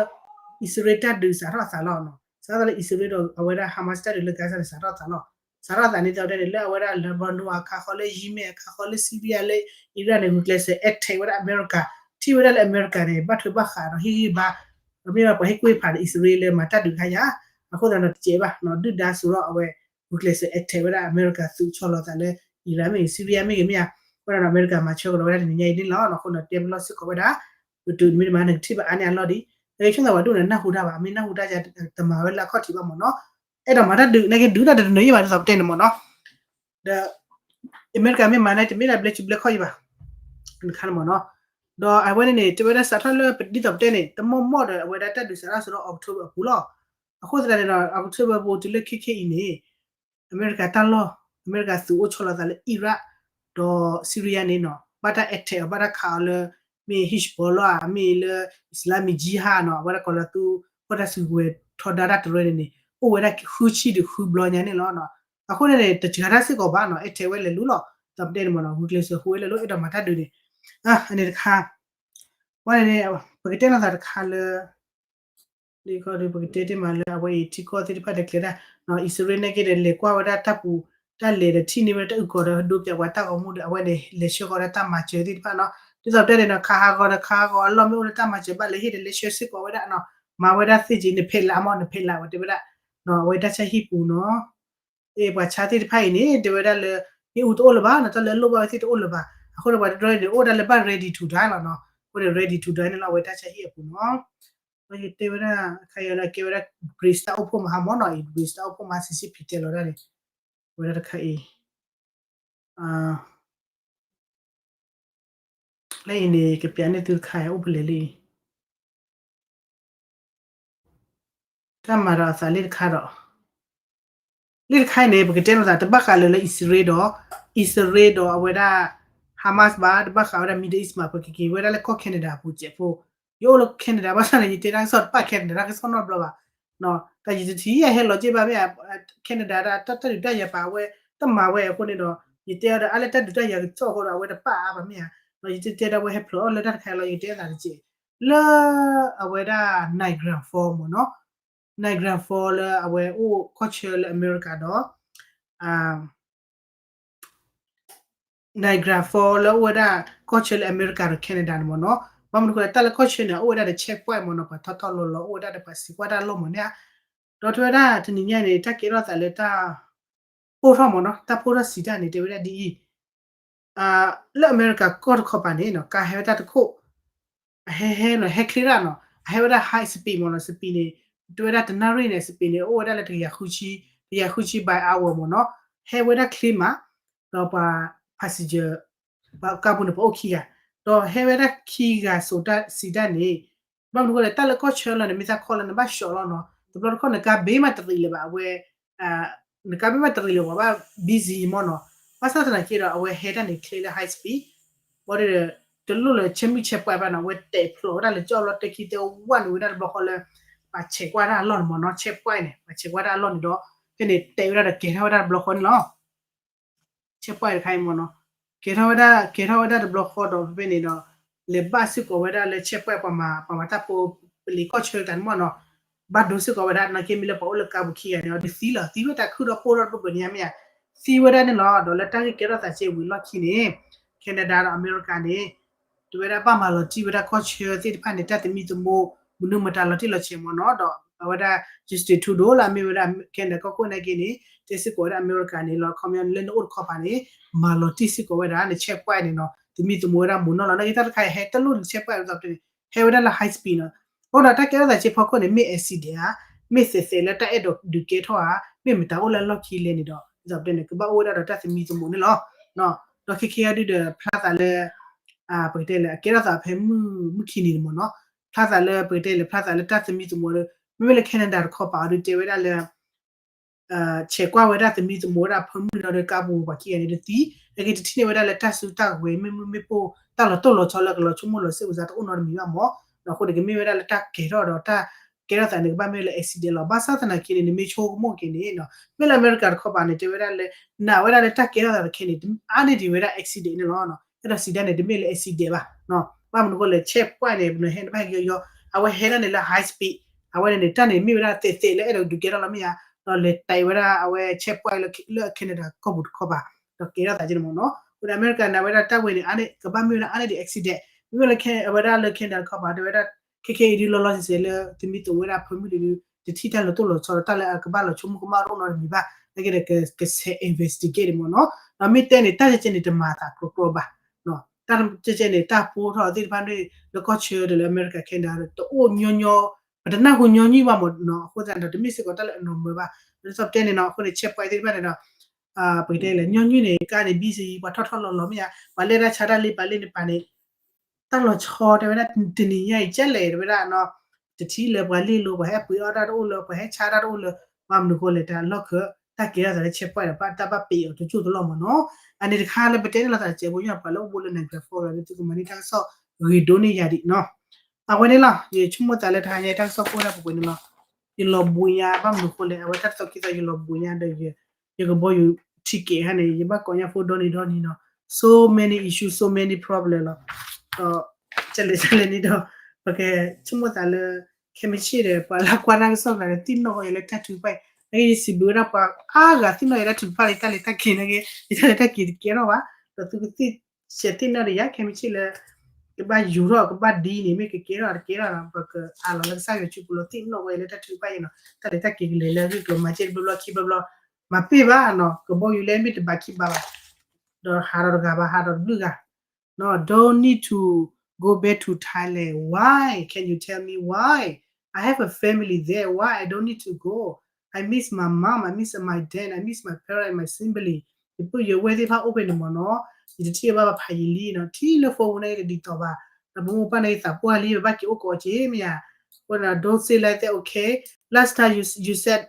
အံၣ်စရ့လးတၢ်ဒုးစးထီၣ်သးလီၤနီၤ, စးထီၣ်သးလၢအံၣ်စရ့လးဒီးအဝဲဒၣ် Hamas တၢ်ဒုးလၢ Gaza န့ၣ် စးထီၣ်သးလီၤ. စးထီၣ်သးန့ၣ် တဲဝဲဒၣ်န့ၣ် လၢအဝဲဒၣ် Lebanon အခါဃီ လၢ Yemen အခါဃီ လၢ Syria လၢ Iran န့ၣ် ဂုာ်ကျဲးစၢး attack ဝဲဒၣ်အမဲရကၤ, ထံၣ်ဝဲဒၣ်လၢအမဲရကၤန့ၣ် ဘၣ်ထွဲဘၣ်ဃးဒီးဟ့ၣ်ဂံၢ်ဘါ, ဒီးမ့ၢ်ဘၣ်ပှၤဟ့ၣ်ကူၣ်ဟ့ၣ်ဖးဒီးအံၣ်စရ့လးလၢမၤတၢ်ဒုးတခါယါ, အဃိသတးဒီးတစဲးဘၣ်နီၤ, ဒုၣ်ဒါစိၤထီၣ်အဝဲ ဂုာ်ကျဲးစၢး attack ဝဲဒၣ်အမဲရကၤသုးဆီလီၤသးလၢ Iran မ့ၢ်ဂ့ၤ Syria မ့ၢ်ဂ့ၤမ့ၢ်ဧါ, အဃိသတးဒီးအမဲရကၤမၤဆၢကဒီးဝဲဒၣ်တနံၤညါအံၤန့ၣ်လီၤ. အဃိန့ၣ် တဲပလီၢ်စ့ၢ်ကီးဝဲဒၣ် ပတုာ်မ့ၢ်တမၤနကထံၣ်ဘၣ်အါန့ၢ်အလီၢ်ဒံး, အဆိကမိၣ်သးပှၤဒိၣ်န့ၣ် နၢ်ဟူတၢ်ဘၣ်, မ့ၢ်နၢ်ဟူတၢ်ယါတမၤဝဲလၢအခီၣ်ထံးဘၣ်မ့ၢ်နီၤ, အဲၣ်ဒိးမၤတၢ်ဒုး နာ်က့ဒုးတၢ်တနၢၤယံၣ်ဘၣ်ဒ်သိးပတဲန့ၣ်မ့ၢ်နီၤ, ဒီး အမဲရကၤမ့ၢ်မၤန့ၣ် တမ့ၢ်ဒၣ်ဘျဲၣ်ဆူဘျဲၣ်ခီၣ်ယံၣ်ဘၣ်, တခါန့ၣ်မ့ၢ်နီၤ, ဒီးအဝဲန့ၣ်န့ၣ် တဲဝဲဒၣ်စးထီၣ်လၢဒ်သိးပတဲန့ၣ် တမီၢ်မီၢ်ဒီးအဝဲဒၣ်တၢ်ဒုးစးထီၣ်စးထီၣ် October အပူၤလီၤ, အဃိသတးန့ၣ်ဒီး October အပူၤတုၤလၢခဲခဲအံၤန့ၣ် အမဲရကၤတၢ်လီၢ်, အမဲရကၤသုးအိၣ်ဆီလီၤသးလၢ Iraq ဒီး Syria န့ၣ်နီၤ ဘၣ်တၢ် attack အီၤ ဘၣ်တၢ်ခးအီၤလၢ မ့ၢ် Hezbollah မ့ၢ်လၢ Islamic Jihad နီၤ အဝဲဒၣ်ကီၤလၤသူ ဖီၣ်တၢ်စုကဝဲၤထီဒါတၢ်တရၢန့ၣ်န့ၣ် အိၣ်ဝဲဒၣ်ဃုဆံဒီးဃုဘျီညါန့ၣ်လီၤ. အဃိန့ၣ်န့ၣ် တစှၤတၢ်စ့ၢ်ကီးဘၣ်နီၤ attack ဝဲလဲၤလိၤလီၤ, ဒီးပတဲန့ၣ်မ့ၢ်နီၤ ဂုာ်ကျဲးစၢးဃုဝဲလဲၤလိၤ အဲၣ်ဒိးမၤတၢ်ဒုးန့ၣ်, အန့ၣ်တခါ ဝဲန့ၣ်န့ၣ် ပကတဲလိာ်သးတခါလၢ လၢခီဒီး ပကတဲတ့ၢ်မးလၢအဝဲအံၤထံကီၢ်သ့ၣ်တဖၣ်ဒီးကျဲၤဒၣ် အံၣ်စရ့လးန့ၣ်က့ဒီး လဲၤကွၢ်ဝဲဒၣ်တၢ်ပူၤတၢ်လဲၤဒီးထံၣ်န့ၢ်ဝဲဒၣ်တၢ်အုၣ်ကီၤဒီးဒိပၠးပှၤတၢ်ဂီၤမူဒီး အဝဲန့ၣ် လဲၤဆှၢဃီၤဒၣ်တၢ်မၤစၢၤသ့ၣ်တဖၣ်နီၤ, ဒ်သိးပတဲန့ၣ်နီၤ ခးဟးဂီၤဒီးခးဟးဂီၤအလီၢ်မ့ၢ်အိၣ်လၢတၢ်မၤစၢၤဘၣ်လဲၤဟ့ၣ်ဒီးလဲၤဆှၢစ့ၢ်ကီးဝဲဒၣ်နီၤ, မၤဝဲဒၣ်သ့ၣ်က့ၤ နဖဲးလးမ့ၢ်နဖဲးလးဝဲတဲဝဲဒၣ် အဝဲတၢ်ဆါဟံၣ်ပူၤနီၤ အ့ၣ်ပှၤဆါသ့ၣ်တဖၣ်အံၤန့ၣ် တဲဝဲဒၣ်လၢ မ့ၣ်အူတအိၣ်လၢၤဘၣ်နီၤ တၢ်လၢအလိၣ်ဘၣ်ဝဲသ့ၣ်တအိၣ်လၢၤဘၣ်, အဃိန့ၣ် ပှၤတဒြီန့ၣ် အိၣ်ဒၣ်လၢဘၣ် ready to die လီၤနီၤ, အဃိန့ၣ် ready to die န့ၣ်လီၤ အဝဲတၢ်ဆါဟံၣ်အပူၤနီၤ, ယတဲဝဲဒၣ်ခါအံၤလၢကဲဝဲဒၣ် Greece တၢ်အိၣ်ဖှိၣ်မဟါမ့ၢ်နီၤ အံၤ Greece တၢ်အိၣ်ဖှိၣ်မဟါ စံးစံးဖံးတဲလီၤဒၣ်န့ၣ်, ဝဲဒၣ်တခါအံၤ လၢအံၤန့ၣ် ကပျးန့ၢ်သုတခါအံၤ အိၣ်ဖဲလဲၣ်လံ တၢ်မၤဒီးအသးလံတခါဒီး လံတခါအံၤန့ၣ် ပကတဲလိာ်သး တဘၣ်ဃးလၢၤလၢအံၣ်စရ့လးဒီး အံၣ်စရ့လးဒီးအဝဲဒၣ် Hamas ဘၣ် တဘၣ်ဃးဝဲဒၣ် Middle East မး ပကက့ၤဝဲဒၣ်လၢကီၢ် Canada အပူၤစဲးဖိ ယအိၣ်လၢ Canada ဘၣ်ဆၣ်န့ၣ် ယတဲတၢ်ကစီၣ်တပာ် Canada တၢ်ကစီၣ်နီတဘျီဘၣ်. တၢ်ယတထံၣ်ယဟဲလီၤက့ၤဘၣ်မ့ၢ် Canada တၢ်တၢ်ဒုးတၢ်ယၤပာ်ဝဲ တမၤဝဲအဃိန့ၣ်ဒီး ယတဲအီၤဒီး အါလၢတၢ်ဒုးတၢ်ယၤကစီၣ်အဃိဒီး အဝဲတပာ်အါဘၣ်မ့ၢ်ဧါ. ဒီးယတဲတဲဒီး အဝဲဟဲဖျိးအီၣ်လၢတၢ်တခါလီၤ ယကတဲအသးတက့ၢ် လၢ အဝဲဒၣ် Niagara Falls မ့ၢ်နီၤ Niagara Falls လၢအဝဲအိၣ်ကီၢ်ဆၢလၢအမဲရကၤဒီး Niagara Falls လၢအိၣ်ဝဲဒၣ်ကီၢ်ဆၢလၢအမဲရကၤဒီး Canada န့ၣ်မ့ၢ်နီၤ. ဘၣ်မနုၤအဃိလဲၣ် တၢ်လၢကီၢ်ဆၢန့ၣ် အိၣ်ဝဲဒၣ်ဒီး checkpoint မ့ၢ်နီၤ ပှၤထီၣ်ထီၣ်လီၤလီၤ အိၣ်ဝဲဒၣ်ဒီးပှၤစံးကွၢ်တၢ်အလီၢ်မ့ၢ်န့ၣ်ဧါ. ဒီးတဲဝဲဒၣ်တနံၤညါန့ၣ် တၢ်ကဲထီၣ်သးလၢတၢ် ပိၢ်ထီၣ်မ့ၢ်နီၤ တၢ်ပိၢ်ထီၣ်စံးတၢ်န့ၣ် တဲဝဲဒၣ်ဒ်အံၤ လၢအမဲရကၤကီၢ်တခီပၤန့ၣ်နီၤ ကါဟဲဝဲတၢ်တခိၣ် အဟဲဟဲနီၤ ဟဲချ့တၢ်နီၤ အဟဲဝဲဒၣ် high speed မ့ၢ်နီၤ speed န့ၣ် တဲဝဲဒၣ်တနၣ်ရံၣ်န့ၣ် speed န့ၣ် အိၣ်ဝဲဒၣ်လၢတကယၤဃုဆံ တကယၤဃုဆံ by hour မ့ၢ်နီၤ ဟဲဝဲဒၣ်ချ့မး ဒီးပှၤ passenger ပှၤကါပူၤန့ၣ် ပှၤအိၣ်ခံဂၤ ဒီးဟဲဝဲဒၣ်ခံဂၤစိာ်တၢ်စံးတၢ်န့ၣ် ဘၣ်မနုၤအဃိလဲၣ် တၢ်လၢကီၢ်ဆၢလီၤန့ၣ် မ့ၢ်သးခီလၢနဘၣ်ဆှီလီၤနီၤ တဘျီတခီၣ်နကါဘ့မးတရံးလၢၤဘၣ် အဝဲ နကါဘ့မးတရံးလၢၤဘၣ် busy မ့ၢ်နီၤ ဘၣ်ဆၣ်သနာ်က့ဒီး အဝဲဟဲတၢ်န့ၣ်ချ့လၢ high speed ဘၣ်ဒီး တလိၣ်လၢ check မုၢ် checkpoint ဘၣ်နီၤ အဝဲတဲာ်ဖျိးဝဲဒၣ်လၢကၠီၣ်လီၤတဲခံတဲဝဲန့ၣ်ဝဲဒၣ်တဘျီဃီလၢ ပှၤဆဲးကွၢ်တၢ်အလီၢ်န့ၣ်မ့ၢ်နီၤ checkpoint န့ၣ် ပှၤဆဲးကွၢ်တၢ်အလီၢ်န့ၣ်ဒီး ဖဲန့ၣ်တဲာ်ဝဲဒၣ်ဒီးကဲၤထီၣ်ဝဲဒၣ်တဘျီဃီန့ၣ်လီၤ checkpoint တခါအံၤမ့ၢ်နီၤ ကဲၤထီၣ်ဝဲဒၣ် ကဲၤထီၣ်ဝဲဒၣ်တဘျီဃီဒီးဖဲဖဲန့ၣ်ဒီး လဲၤဘၣ်စ့ၢ်ကီးဝဲဒၣ်လၢ checkpoint ပှၤမၤ ပှၤမၤတၢ်ဖိ ပလံၤကီၢ်ဆၢတၢ်န့ၣ်မ့ၢ်နီၤ ဘၣ်ဒိစ့ၢ်ကီးဝဲဒၣ် နာ်က့မ့ၢ်လၢပှၤအိၣ်လၢကါပူၤခံဂၤန့ၣ် အဒုးသံလီၤ သံဝဲတၢ်ခုၣ်ဒီးပိၢ်ထီၣ်တဘျီဘျီန့ၣ်မ့ၢ်ဧါ သံဝဲဒၣ်န့ၣ်လီၤ ဒီးလၢတၢ်ဂ့ၢ်ကဲထီၣ်သးကဲဝံၤလီၢ်ခံန့ၣ် Canada ဒီးအမဲရကၤန့ၣ် တဲဝဲဒၣ်ဘၣ်မၤလီၤတံၢ်ဝဲဒၣ်ကီၢ်ဆၢသ့ၣ်တဖၣ်န့ၣ် တၢ်သမံသမိး မနုၤမတၤလီၤတံၢ်လီၤဆဲးမ့ၢ်နီၤ ဒီးအဝဲဒၣ် Justin Trudeau လၢအမ့ၢ်ဝဲဒၣ် Canada ကီၢ်ခိၣ်နာ်က့န့ၣ် တဲစ့ၢ်ကီးဝဲဒၣ်အမဲရကၤန့ၣ်လီၤ ခီပညီလၢနအိၣ်တခီပၤန့ၣ် မၤလီၤတံၢ်စ့ၢ်ကီးဝဲဒၣ် န checkpoint န့ၣ်နီၤ သမံသမိးဝဲဒၣ်မိၢ်နီၢ်လီၤ နာ်က့တၢ်တခါအံၤဟဲတလိၣ်န checkpoint အသိးန့ၣ် ဟဲဝဲဒၣ်လၢ high speed နီၤ အဃိဒီးတၢ်ကဲထီၣ်သးကဲဖီခိၣ်န့ၣ် မ့ၢ် accident ဧါ မ့ၢ်သဲးသဲးလၢတၢ်အဲၣ်ဒိးဒုးကဲထီၣ်ဧါ မ့ၢ်မတၤအိၣ်လၢအလီၢ်ခံလဲၣ်န့ၣ်ဒီး ဒ်သိးပတဲန့ၣ် ကဘၣ်အိၣ်ဝဲဒၣ်ဒီးတၢ်သမံသမိးန့ၣ်လီၤ ဒီးခဲခဲအံၤဒုးဒီးဖျါသးလၢ ပကတဲလၢအကဲထီၣ်သးဖဲမုၢ် မုၢ်ခံနံၤန့ၣ်မ့ၢ်နီၤ ဖျါသးလၢပကတဲလၢဖျါသးလၢတၢ်သမံသမိးဒီး မ့မ့ၢ်လၢ Canada တခီပၤအီၤဒုးတဲဝဲဒၣ်လၢ ဆဲးကွၢ်ဝဲဒၣ်သမံသမိးဝဲဒၣ်ဖၢမုၢ်ဒီးကါပူၤပှၤခံဂၤန့ၣ်တသံ နာ်က့တထံၣ်န့ၢ်ဝဲဒၣ်လၢတၢ်စုတၢ်ကဝဲၤ မ့ၢ်မုၢ်မ့ၢ်ပိၢ် တၢ်လီၤတိၢ်လီၤဆီလၢကလီၤဆိကမိၣ်လီၤစ့ၢ်ကီးတအိၣ်နီတမံၤဘၣ်မ့ၢ်နီၤ အဃိန့ၣ်ကမ့ၢ်ဝဲဒၣ်လၢတၢ်ကဲထီၣ်ဒီးတၢ်ကဲထီၣ်သးန့ၣ် ကဘၣ်မ့ၢ်လၢ accident လီၤ ဘၣ်ဆၣ်သနာ်က့န့ၣ် နမ့ၢ်ဆိကမိၣ်က့ၤန့ၣ်နီၤ မ့ၢ်လၢအမဲရကၤတခီပၤန့ၣ် တဲဝဲဒၣ်လၢ နာ်ဝဲဒၣ်လၢတၢ်ကဲထီၣ်သးတခဲန့ၣ် အါန့ၢ်ဒံးဝဲဒၣ် accident န့ၣ်လီၤ အဲၣ်ဒိးစံးဒၣ်န့ၣ် တမ့ၢ်လၢ accident ဘၣ် ဘၣ်မနုၤအဃိလဲၣ် checkpoint န့ၣ် ပနဟဲနဘၣ်ဟဲက့ၤယီယီ အဝဲဟဲဒၣ်န့ၣ်လၢ high speed အဝဲန့ၣ်န့ၣ် တၢ်န့ၣ် မ့ၢ်ဝဲဒၣ်သဲးသဲးလၢအဲၣ်ဒိးဒုးကဲထီၣ်လီၤမ့ၢ်ဧါ ဒီးလဲၤတဲာ်ဝဲဒၣ်အဝဲ checkpoint လၢ Canada ကီၢ်ပူၤတခီပၤ ဒီးကဲထီၣ်သးက့န့ၣ်မ့ၢ်နီၤ အဃိဒီးအမဲရကၤနာ်ဝဲဒၣ်တၢ်ဝဲန့ၣ် အါန့ၢ် ကဘၣ်မ့ၢ်ဝဲဒၣ်အါန့ၢ်ဒံး accident မ့မ့ၢ်လၢ အဝဲဒၣ်လၢ Canada တခီပၤ တဲဝဲဒၣ် ခဲခဲအံၤဒုးလီၤလီၤဆဲးဆဲးလၢ သမံသမိးဝဲဒၣ်ဖၢမုၢ်ဒုး တထံၣ်တၢ်လီၤတိၢ်လီၤဆီဒီးတၢ်လၢအကဘၣ်လီၤဆိကမိၣ်ကမၣ်တအိၣ်နီတမံၤဘၣ် နာ်က့ဒီးကဆဲး investigate န့ၣ်မ့ၢ်နီၤ ဒီးမ့ၢ်တဲန့ၣ် တၢ်ကဲကဲန့ၣ် တမၤသးကြီကြီဘၣ် တၢ်ကဲကဲန့ၣ် တၢ်ပိၢ်ထီၣ်သ့ၣ်တဖၣ်န့ၣ် လၢကီၢ်ဆၢဒီးလၢအမဲရကၤ Canada တအိၣ်ညီညီ ပတနၢ်ဟူညီနုၢ်ဘၣ်မ့ၢ်နီၤ အဃိသတးဒီး တမ့ၢ်စ့ၢ်ကီးတၢ်လၢအနီၢ်မၢဘၣ် ဒ်သိးပတဲန့ၣ်နီၤ အဃိန့ၣ် checkpoint သ့ၣ်တဖၣ်န့ၣ်ဒီး ပကတဲလဲၣ် ညီနုၢ်န့ၣ် ကါန့ၣ် busy ပှၤထီၣ်ထီၣ်လီၤလီၤမ့ၢ်ဧါ ပှၤလဲၢ်တၢ်ဆါတၢ်လ့ပာ်လ့န့ၣ်ပာ်န့ၣ် တၢ်လီၤဆီတဲဝဲဒၣ် တနံၤညါအံၤကဲလဲၣ် တဲဝဲဒၣ်နီၤ တထံၣ်လၢပှၤလ့လိၤ ပှၤဟဲပှ့ၤအီၣ်တၢ်တအိၣ်လၢ ပှၤဟဲဆါတၢ်တအိၣ်လၢ ဘၣ်မနုၤဃိလဲၣ် တၢ်လီၢ်ခၢၣ် တၢ်ကဲထီၣ်သးလၢ checkpoint ဒီး တၢ်ဘၣ်ပ့ၤအီၤတစိၢ်တလီၢ်မ့ၢ်နီၤ အန့ၣ်တခါလၢပတဲန့ၣ်လီၤသးစဲးဖိညါ ပှၤလၢအိၣ်ဘူးလၢ Niagara Falls လီၤ ဒ်သုကမၤန့ၢ်တၢ်ကစီၣ်ဂ့ၤဒိၣ်န့ၢ်ယၤဒံးနီၤ အဝဲန့ၣ်လီၤ ယဆိကမိၣ်သးလၢတဟါညါတၢ်ကစီၣ်ဖိဒၣ်ပှဲၤပှဲၤန့ၣ်လီၤ ယလီၤဘှံးညါ ဘၣ်မနုၤဃိလဲၣ် အဝဲတၢ်တသီခံသီ ယလီၤဘှံးညါဒီး ယကဘီယူၤ ticket ဟါန့ၣ် ယဘၣ်ကိးညါဖိဒီနံၤဒီနံၤနီၤ so many issue so many problem လီၤ ဒီး ကလဲၤကလဲၤန့ၣ်ဒီး ပကဆိကမိၣ်သးလၢ ခဲမုၢ်ဆ့ၣ်ဒီး ပှၤလၢကွၢ်တၢ်ကစီၣ်သးဒီး သ့ၣ်နီၣ်ဝဲယၤလၢတၢ်ထုကဖၣ်အံၤ နာ်က့ ယစံးဘျုးဝဲဒၣ်ပှၤအါဂၤသ့ၣ်နီၣ်ယၤလၢတၢ်ထုကဖၣ်လၢ တၢ်လဲၤတၢ်က့ၤနာ်က့ ယတၢ်လဲၤတၢ်က့ၤတကဲထီၣ်ဘၣ် ဒီးသုကသ့ၣ် ဆဲးသ့ၣ်နီၣ်ဒီးယၤ ခဲမုၢ်ဆ့ၣ်လၢ ကဘၣ်ယူၤထီၣ်ကဘၣ်ဒ်န့ၣ် မ့ၢ်ကကဲထီၣ်တကဲထီၣ်ဒီး ပကအးလီၤလၢကစၢ်ယွၤစုပူၤလီၤ သ့ၣ်နီၣ်ဝဲလၢတၢ်ထုကဖၣ်အံၤနီၤ တၢ်လဲၤတၢ်က့ၤကလဲၤလၢအဂ့ၢ်ကျိၤမၤစဲတဘျီဘျီခံဘျီဘျီ မၤပ့ၢ်ဘၣ်နီၤ ကဘီယူၤလဲမ့ၢ်တဘးခံဘးဘၣ် ဒီးဟးဒီးတဂၤဘၣ် ဟးဒီးတဘျုးဂၤ No, don't need to go back to Thailand. Why? Can you tell me why? I have a family there. Why I don't need to go? I miss my mom. I miss my dad. I miss my parents, my sibling. ယပုၢ်ယဝဲၢ်သ့ၣ်တဖၣ်အိၣ်ဖဲန့ၣ်မ့ၢ်နီၤ ယတထံၣ်ဘၣ်ဘၣ်ဖးယံာ်လံနီၤ ထံၣ်လၢ phone န့ၣ်တဒ်သိးဘၣ် ဒီးပမိၢ်ပၢ်န့ၣ်သးပှၢ်လံ ပဘၣ်က့ၤအိၣ်ကိးက့ၤမ့ၢ်ဧါ အဃိ don't say like that, okay? Last time you you said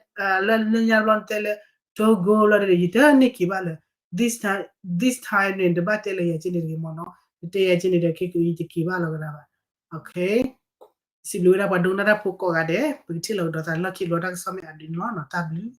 လၢလၢညါဘျီနတဲလၢ don't go လီၤဒီး ယတန့ၢ်က့ၤဘၣ်လၢ this time this time န့ၣ် တဘၣ်တဲလၢယၤက့န့ၣ်တဂ့ၤမ့ၢ်နီၤ နတဲယၤက့န့ၣ်ဒီး ခဲကယတက့ၤဘၣ်လီၤကဒါဘၣ် okay? စံးဘျုးဝဲဒၣ်ပှၤဒိကနၣ်တၢ်ဖိကိးဂၤဒဲး, ပကထံၣ်လိာ်ကဒီးသးလၢလီၢ်ခံဘျီတၢ်ကစီၣ်မ့ၢ်အဒုန့ၣ်လီၤနီၤ, တၢ်ဘျုး.